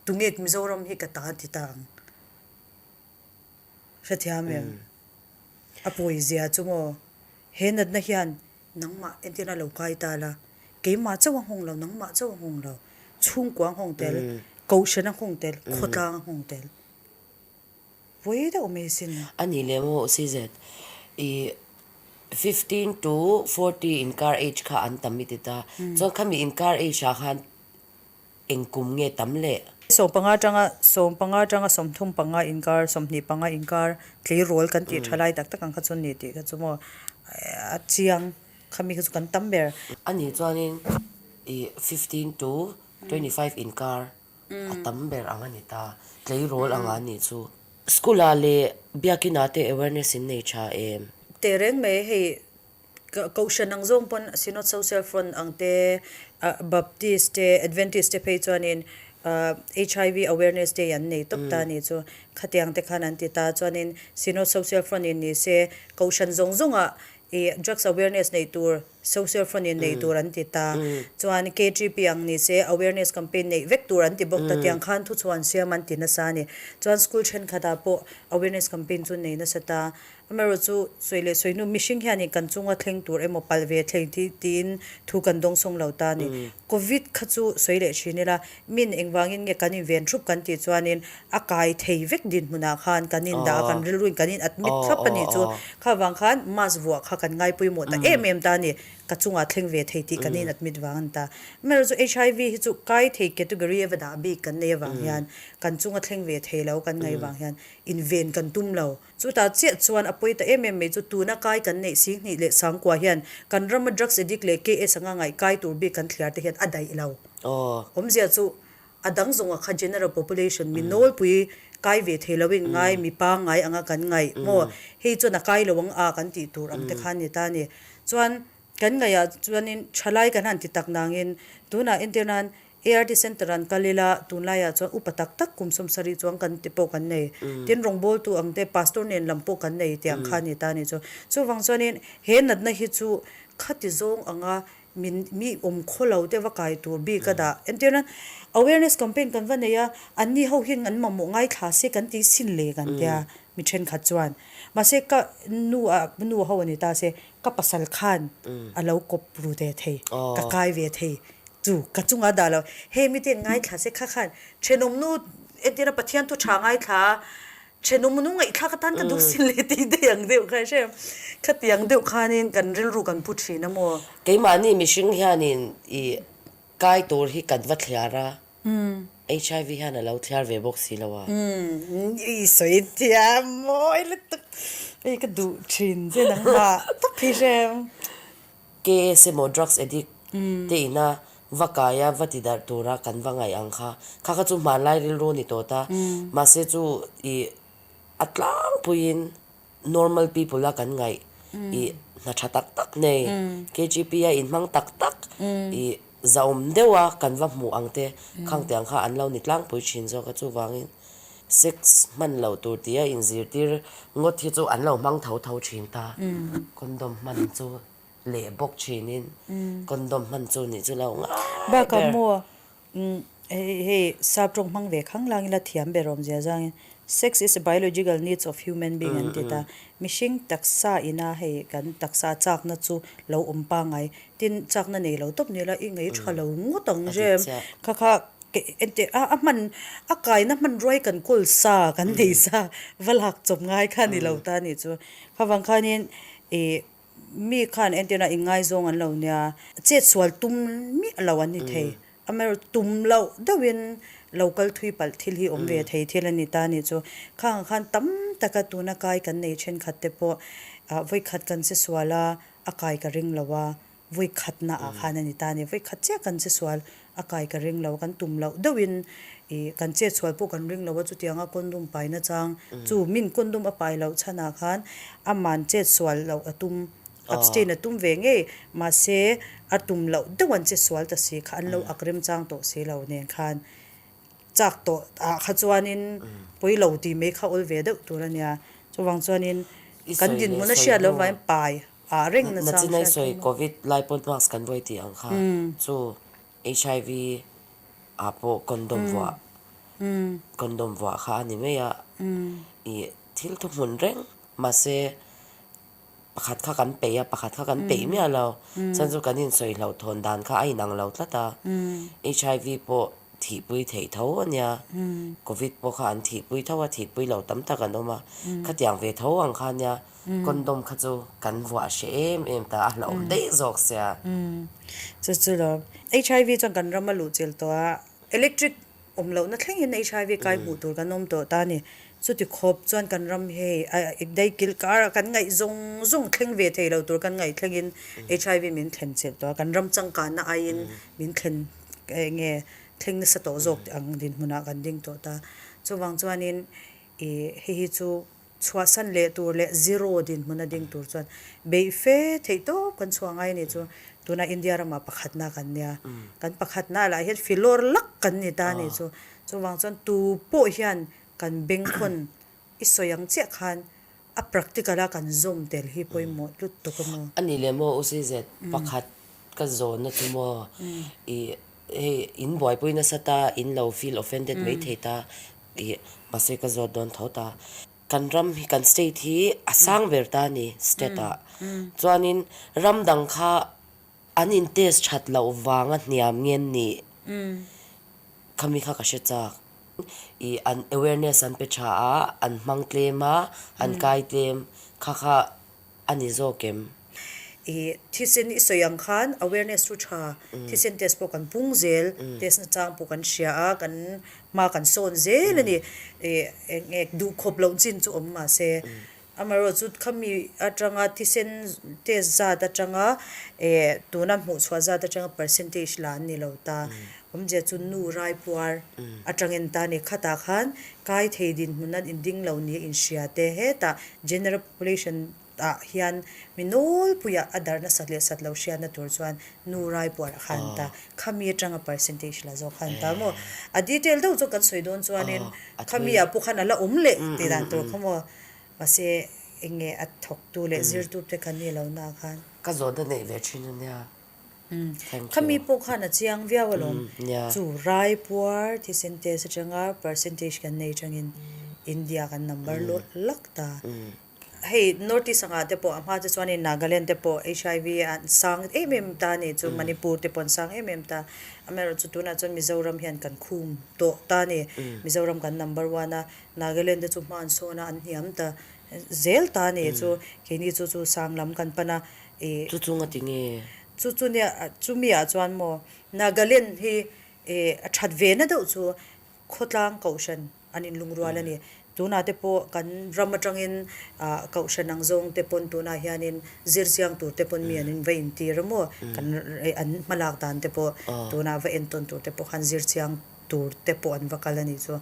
Tunge Mizoram hi ka ta ti ta ang? Hrethiam em? A pawizia chu maw he natna hian Nangmah entirna lo kai ta la, keimah chauh a nghawng lo, nangmah chauh a nghawng lo, chhungkua a nghawng tel, kohhran a nghawng tel, khawtlang a nghawng tel. Pawi deuh mai sin. A nih leh maw CZ, i 15 to 40 inkar age kha an tam i ti ta, chuan khami inkar age ah khan Eng kum nge tam le? 15 atanga 15 atanga 35 inkar, 25 inkar tleirawl kan tih tha lai tak tak ang kha chu ni tih kha chu maw a chiang khami kha chu kan tam ber. A nih chuanin i 15 to 25 inkar a tam ber ang a ni ta, tleirawl anga a nih chu. School ah leh biakin ah te awareness in nei tha em? Tehreng mai hei Kohhran ang zawng pawn Synod Social Front ang te, Baptist te, Adventist te phei chuanin HIV Awareness Day an nei tawp ta a nih chu. Khatiang te khan an ti ta. Chuanin Synod Social Front in ni se Kohhran zawng zawngah ih Drugs Awareness neih tur Social Front in neih tur an ti ta. Chuan KTP ang ni se Awareness Campaign neih vek tur an ti bawk ta. Tiang khan thuchhuan siam an ti nasa a ni. Chuan school thenkhatah pawh Awareness Campaign chu nei nasa ta. Amaherawh chu sawi leh sawi hnu mihring hianin kan chunga thleng tur emaw palh ve thleng tih tiin thu kan dawng sawng lo ta a ni. Covid kha chu sawi leh thin ila, min engvangin nge kan inven thup kan tih chuanin a kai thei vek dinhmunah khan kan indah a, kan rilruin kan in admit thlap a nih chu. Kha vang khan mask vuah kha kan ngai pawimawh ta em em ta a ni. Ka chungah thleng ve thei tih kan in admit vang a ni ta. Amaherawh chu HIV hi chu kai thei category ava dah bik kan nei avang hian kan chunga thleng ve thei lo kan ngaih vang hian inven kan tum lo. Chutah chiah chuan a pawi ta em em mai chu tuna kai kan neih 2009 hian kan rama drugs addict leh KS anga ngaih kai tur bik kan thliar te hian a daih lo. Awmzia chu a dang zawnga kha general population mi nawlpui kai ve thei loin ngai mi pangngai anga kan ngaih maw hei chuan a kai lo ang a kan tih tur ang te khan ni ta a ni. Chuan kan ngaihah chuanin thalai kan han ti tak nangin tunah entir nan. ART Centre an kal ila, tunlaiah chuan upa tak tak kum 70 chuang kan ti pawh kan nei. Tin, rawngbawltu ang te, pastor nen lam pawh kan nei tih ang kha a ni ta a ni chu. Chuvang chuanin he natna hi chu khati zawng anga min mi awm khaw lo te va kai tur bik a dah. Entir nan awareness campaign kan va nei a, anni ho hian an mamawh ngaithla se kan tih sin le kan tia mi thenkhat chuan. Mahse ka nu a nu ho a ni ta se ka pasal khan a lo kawp ru ve thei, ka kai ve thei chu ka chunga dah lo. Hei mite ngaithla se kha khan thenawm nu entira Pathian thu tha ngaithla a, thenawm nu ngaihthlak atan ka duh sin leh tih daih ang deuh kha hre khatiang deuh khanin kan rilru kan pu thin a maw. Keimahni mihring hianin i kai tur hi kan va thliar a, HIV hian a lo thliar ve bawk si lo a. I sawi thiam mawi lutuk. Hei ka duh thin che nangmah tawp hi hrem. KS emaw drugs addict te ina va kai a va ti darh tura kan va ngaih ang kha. Kha kha chu hmanlai rilru ni tawh ta. Mahse chu i a tlangpuiin normal people a kan ngaih i hna tha tak tak nei KGP a inhmang tak tak i Zahawm deuha kan va hmuh ang te khang tiang kha an lo ni tlangpui thin zawk a, chuvangin sex hman loh tur tia inzirtir ngawt hi chu an lo hmang tho tho thin ta. Condom hman chu leh bawk thinin condom hman chu nih chu lo ngai ber. Bakah maw hei sap tawng hmang ve khang langin la thiam ber awm zia zangin sex is a biological needs of human being an ti ta. Mihring taksa ina hei kan taksa chakna chu lo awm pangai Tin, chakna nei lo tawp ni la, i ngei tha lo ngawt ang rem. Kha kha enteh a, a hman, a kaina hmanruai kan kawl sa, kan nei sa, va lak chawp ngai kha ni lo ta nih chu. Kha vang khanin ih mi khan entirna ingaizawng an lo nia, chet sual tum miah lo an ni thei. Amaherawhchu tum loh deuhin lo kal thui palh thil hi awm ve thei thil a ni ta nih chu. Khangah khan tam taka tuna kai kan nei thenkhat te pawh vawikhat kan che sual a, A kai ka ring lo a, vawi khatna ah khan a ni ta a ni. Vawi khat chiah kan che sual, a kai ka ring lo, kan tum loh deuhin ih kan chet sual pawh kan ring lo a, chutianga condom pai nachang chu min condom a pai loh chhanah khan aman chet sual loh a tum, abstain a tum ve ngei, mahse a tum loh deuh an che sual ta si kha an lo ak remchang tawh si lo nen khan. Chak tawh ah kha chuanin pawi lo tih mai kha awl ve deuh tur a nia. Chuvang chuanin kan dinhmun a hriat loh avangin pai ah reng na chang hriat sawi Covid lai pawn mask kan vawi tih ang kha chu HIV ah pawh condom vuah condom vuah kha a ni mai a ih thil thuhmun reng mahse Pakhat kha kan peih a, pakhat kha kan peih miah lo. Chuan chu kan insawi hlauhthawn dan kha a inang lo tlat a. HIV pawh thihpui theih tho a nia. Covid pawh kha an thihpui tho a, thihpui lo tam tak an awm a. Khatiang ve tho ang kha nia, condom kha chu kan vuah hreh em em ta, a hlauhawm daih zawk sia. Chu chu lo. HIV chuan kan ram a luhchilh tawh a, electric Awm lohna thlengin HIV kai hmuh tur kan awm tawh ta a ni. Chuti khawp chuan kan ram hei daih kilh karah kan ngaih zawng zawng thleng ve thei lo tur kan ngaih thlengin HIV min thlen chilh tawh a, kan ram changkanna aiin min thlen eng nge thleng nasa tawh zawk ang dinhmunah kan ding tawh ta. Chuvang chuanin ih hei hi chu Chhuahsan leh tur leh zero dinhmun a ding tur chuan beih fe theih tawp kan chhuah ngai a ni chu tuna India ramah pakhatna kan nia. Kan pakhatna lah hian filawr lak kan ni ta a ni chu. Chuvang chuan tu pawh hian kan bengkhawn i sawi ang chiah khan a practical a kan zawm tel hi pawimawh tlut tuk a maw. A nih leh maw UCZ pakhat ka zawnna chu maw i hei in buaipui nasa ta in lo feel offended mai thei ta Ih, mahse ka zawt dawn tho ta. Kan ram hi, kan state hi a sang ber ta a ni, state ah. Chuanin ram dang kha an in test that loh vanga hniam nge an nih khami kha ka hre chak. Ih, an awareness an pe tha a, an hmang tlem a, an kai tlem kha kha A ni zawk em? I thisen i sawi ang khan awareness chu tha, thisen test pawh kan pung zel, test na chang pawh kan hria a, kan hma kan sawn zel a ni. I eng nge duh khawp loh chin chu awm mahse amaherawh chu khami atanga thisen test zat atanga eh tuna hmuh chhuah zat atanga percentage la an ni lo ta. Awmzia chu nu raipuar atangin ta ni khatah khan kai thei dinhmun an inding lo nia inhria te hetah general population. ah hian mi nawlpuiah a darh nasat leh sat lo hriatna tur chuan nu raipuar a khan ta. Khami atanga percentage la zawk khan ta maw? A detail deuh chu kan sawi dawn chuanin khami ah pawh khan a la awm leh tih dan tur kha maw? Mahse eng nge a thawktu leh zirtu te kan nih lohna ah khan. Ka zawhna neih ve thin a nia. Thank you. Khami pawh khan a chiang viau alawm. Chu raipuar thisen test atanga percentage kan nei atangin India kan number lawt lak ta. Hei North East angah te pawh a hma te chuanin Nagaland te pawh HIV an sang em em ta a ni chu Manipur te pawh an sang em em ta. Amaherawhchu tunah chuan Mizoram hian kan khum tawh ta a ni. Mizoram kan number one a, Nagaland te chu hma an sawn a an hniam ta zel ta a ni chu keini chu chu sang lam kan pan a ih. Chu chu ngati nge? Chu chu nia chumi ah chuan maw Nagaland hi ih a that ve na deuh chu khawtlang kohhran an inlungrual a ni. Tunah te pawh kan ram atangin ah kohhran ang zawng te pawn tunah hianin zir chiang tur te pawn mi an in va intir a maw kan an hmalak dan te pawh tunah va entawn tur te pawh khan zir chiang tur te pawh an va kal a nih chu.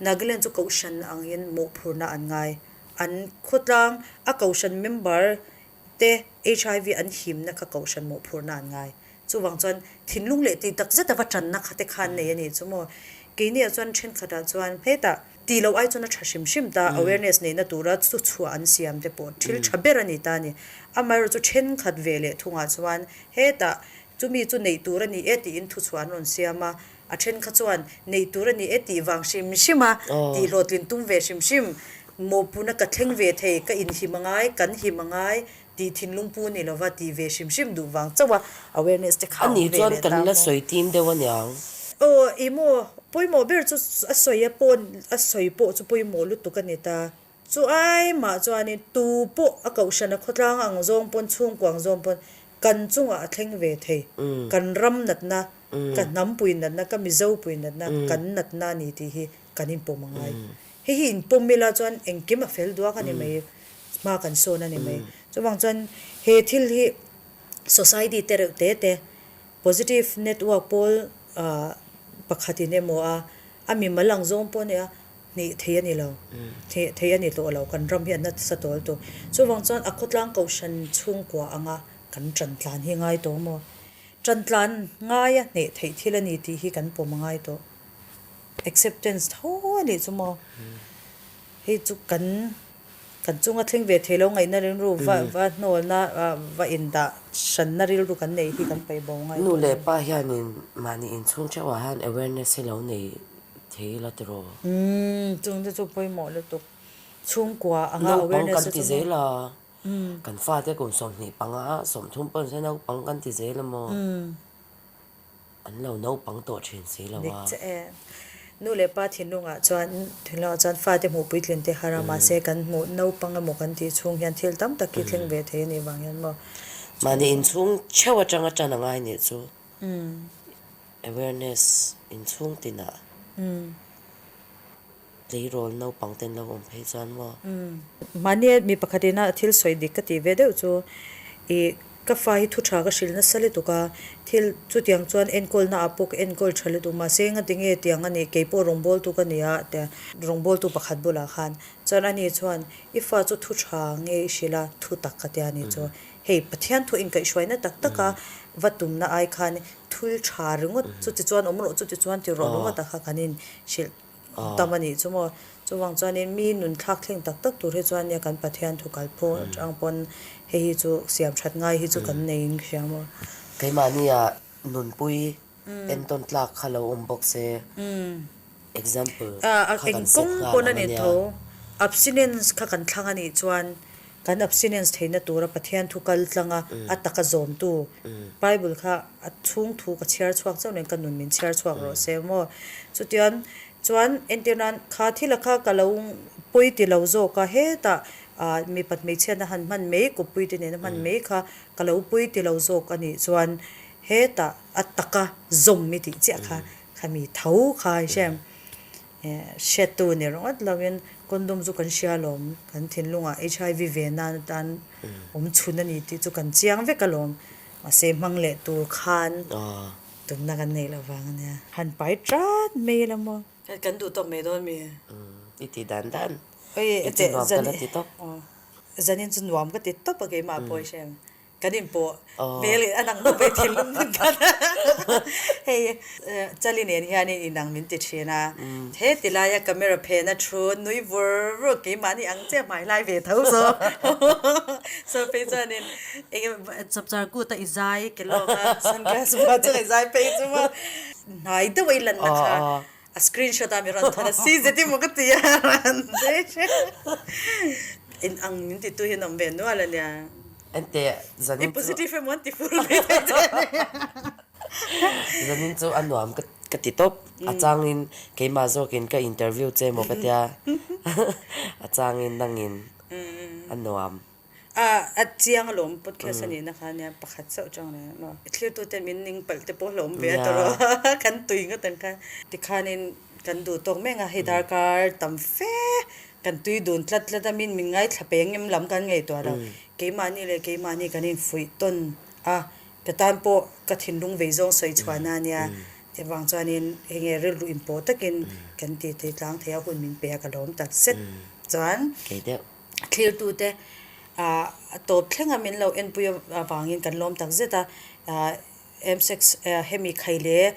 Nagaland chu kohhran angin mawhphurhna an ngai. An khawtlang a kohhran member te HIV an himna kha kohhran mawhphurhna an ngai. Chuvang chuan thinlung leh tih tak zet a va tanna kha te khan nei a nih chu maw. Keiniah chuan thenkhatah chuan hetah tih loh ai chuan a tha hrim hrim ta, awareness neihna tura chu chhuah an siam te pawh thil tha ber a ni ta a ni. Amaherawhchu chu thenkhat ve leh thungah chuan hetah chumi chu neih tur a ni e tiin thuchhuah an rawn siam a, a then kha chuan neih tur a ni e tih vang hrim hrim a, tih hlawhtlin tum ve hrim hrim, mawhpuna ka thleng ve thei, ka inhim a ngai, kan him a ngai Tih thinlung pu ni lova tih ve hrim hrim duh vang chauh a awareness te kha a awm ve leh ta maw? Kan la sawi tim deuh aniang. Aw i maw, pawimawh ber chu a sawi a pawn a sawi pawh chu pawimawh lutuk a ni ta. Chu ai mah chuanin tu pawh a kohhran a khawtlang ang zawng pawn chhungkua ang zawng pawn kan chungah a thleng ve thei. Kan ram natna, ka hnampui natna, ka Mizopui natna, kan natna a ni tih hi kan inpawm a ngai. Hei hi inpawm ila chuan engkim a fel duak a ni mai. hma kan sawn a ni mai. Chuvang chuan he thil hi society te reuh te te positive network pawl pakhat in emaw a a mimal ang zawng pawh nia hnih thei a ni lo, hnih thei a ni tawh lo kan ram hi a nasa tawl tawh. Chuvang chuan a khawtlang kohhran chhungkua anga kan tan tlan hi ngai tawh maw? Tan tlan ngaia hneh theih thil a ni tih hi kan pawm a ngai tawh. Acceptance tho a nih chu maw? Hei chu kan kan chunga thleng ve thei lo ngaihna rilru va va hnawlna va indah hranna rilru kan neih hi kan paih bo ngai Nu leh pa hianin mahni inchhung theuhah hian awareness hi lo nei thei ila tiraw? Umm chung te chu pawimawh lutuk. Chhungkua anga awareness Naupang kan ti zel a, kan fate kum 25 a 30 pawh nise naupang kan ti zel a maw? An lo naupang tawh thin si lo a. Dik che e. Nu leh pa thinlungah chuan thinlungah chuan fate hmuh puitlin te har a, mahse kan hmuh naupang emaw kan tih chhung hian thil tam tak hi thleng ve thei a nih vang hian maw. Mahni inchhung theuh atanga tan a ngai nih chu awareness inchhung tinah. Tleirawl naupang ten lo awm phei chuan maw? Mahni mi pakhat ina thil sawi dik ka tih ve deuh chu ih ka fa hi thu tha ka hrilh nasa lutuk a, thil chutiang chuan enkawlna ah pawh ka enkawl tha lutuk mahse engati nge tiang a nih keipawh rawngbawltu ka ni a tia rawngbawltu pakhat bulah khan chuan ani chuan i fa chu thu tha nge i hrilh a thu tak ka tia ni chu hei Pathian thu inkaihhruaina tak taka va tumna ai khan thil tha ringawt chuti chuan awm rawh chuti chuan ti rawh ringawt ah kha kan in hrilh tam a nih chu maw. Chuvang chuanin mi nun thlak thleng tak tak tur hi chuan nia kan Pathian thu kal pawh atang pawn hei hi chu siam that ngai hi chu kan nei in hria maw. Keimahnia nunpui entawn tlak kha lo awm bawk se example kha kan set nghal ang a nia. Abstinence kha kan thlang a nih chuan Kan abstinence theihna tura Pathian thu kal tlanga a taka zawmtu Bible kha a chhung thu ka chhiar chhuak chauh nen ka nun min chhiar chhuak rawh se maw. Chutiang chuan entir nan kha thila kha ka lo pawi ti lo zawk a, hetah mipat hmeichhiatna han hman mai, kawppui te nena hman mai kha ka lo pawi ti lo zawk a nih chuan hetah a taka zawm i tih chiah kha khami tho kha i hre em. Hriattu ni ringawt loin condom chu kan hria alawm, kan thinlungah HIV ve nan atan awm chhun a ni tih chu kan chiang vek alawm, mahse hmang leh tur khan tumna kan neih loh vang a nia. Han pai tat mai ila maw? Kan duh tawp mai dawn mi? I ti dan dan, i ti nuam ka la ti tawp. Zanin chu nuam ka ti tawp a keimah pawh i hre em? Kan inpawh hmel in a nang deuh ve thinlung hmun khan hei Chali nen hianin inang min ti thin a, he ti laia camera phen a thu nui vur vur keimahni ang chiah hmai lai ve tho zawk so phei chuanin eng emaw chapchar kut a i zai ke lawk a sunglass vuah chuan i zai phei chu maw hnai deuh a i lanna kha A screenshot a mi rawn thawn a si zet emaw ka ti a in ang min ti tu hian awm ve nual a nia. Enteh zanin chu. I positive emaw an ti fur mai thei che a nia. Zanin chu a nuam ka ti tawp. A changin keimah zawkin ka interview che emaw ka tia a changin nangin a nuam. A a chiang alawm podcast a nihna kha nia pakhat chauh chang reng maw thlirtute min ning palh te pawh hlawm ve a tawrh a kan tui ngawt ang kha tikhanin kan duh tawk mek a hei darkar tam fe kan tui dun tlat tlat a min min ngaithla peng em lam kan ngaihtuah lo keimahni leh keimahni kan infuih tawn a ka tan pawh ka thinlung vei zawng sawi chhuahna a nia chuvang chuanin eng nge rilru inpawh takin kan tih tui tlang thei a hun min pe a ka lawm tak zet chuan. Kei deuh. Thlirtute ah tawp thlenga min lo enpui avangin kan lawm tak zet a, Msex hemi khai leh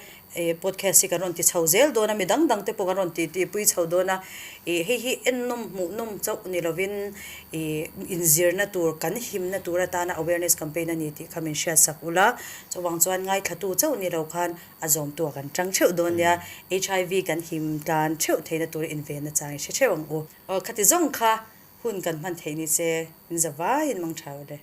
podcast hi kan rawn ti chho zel dawn a, mi dang dang te pawh kan rawn ti tihpui chho dawn a, ih hei hi ennawm hmuhnawm chauh ni lovin ih inzirna tur kan himna tur atana awareness campaign a ni tih kha min hriatsak ula, chuvang chuan ngaithlatu chauh ni lo khan a zawmtu ah kan tang theuh dawn nia, HIV kan him tlan theuh theihna tur invenna chang i hre theuh ang u. Aw khati zawng kha hun kan hman theih ni se in za vaiin mang tha rawh le.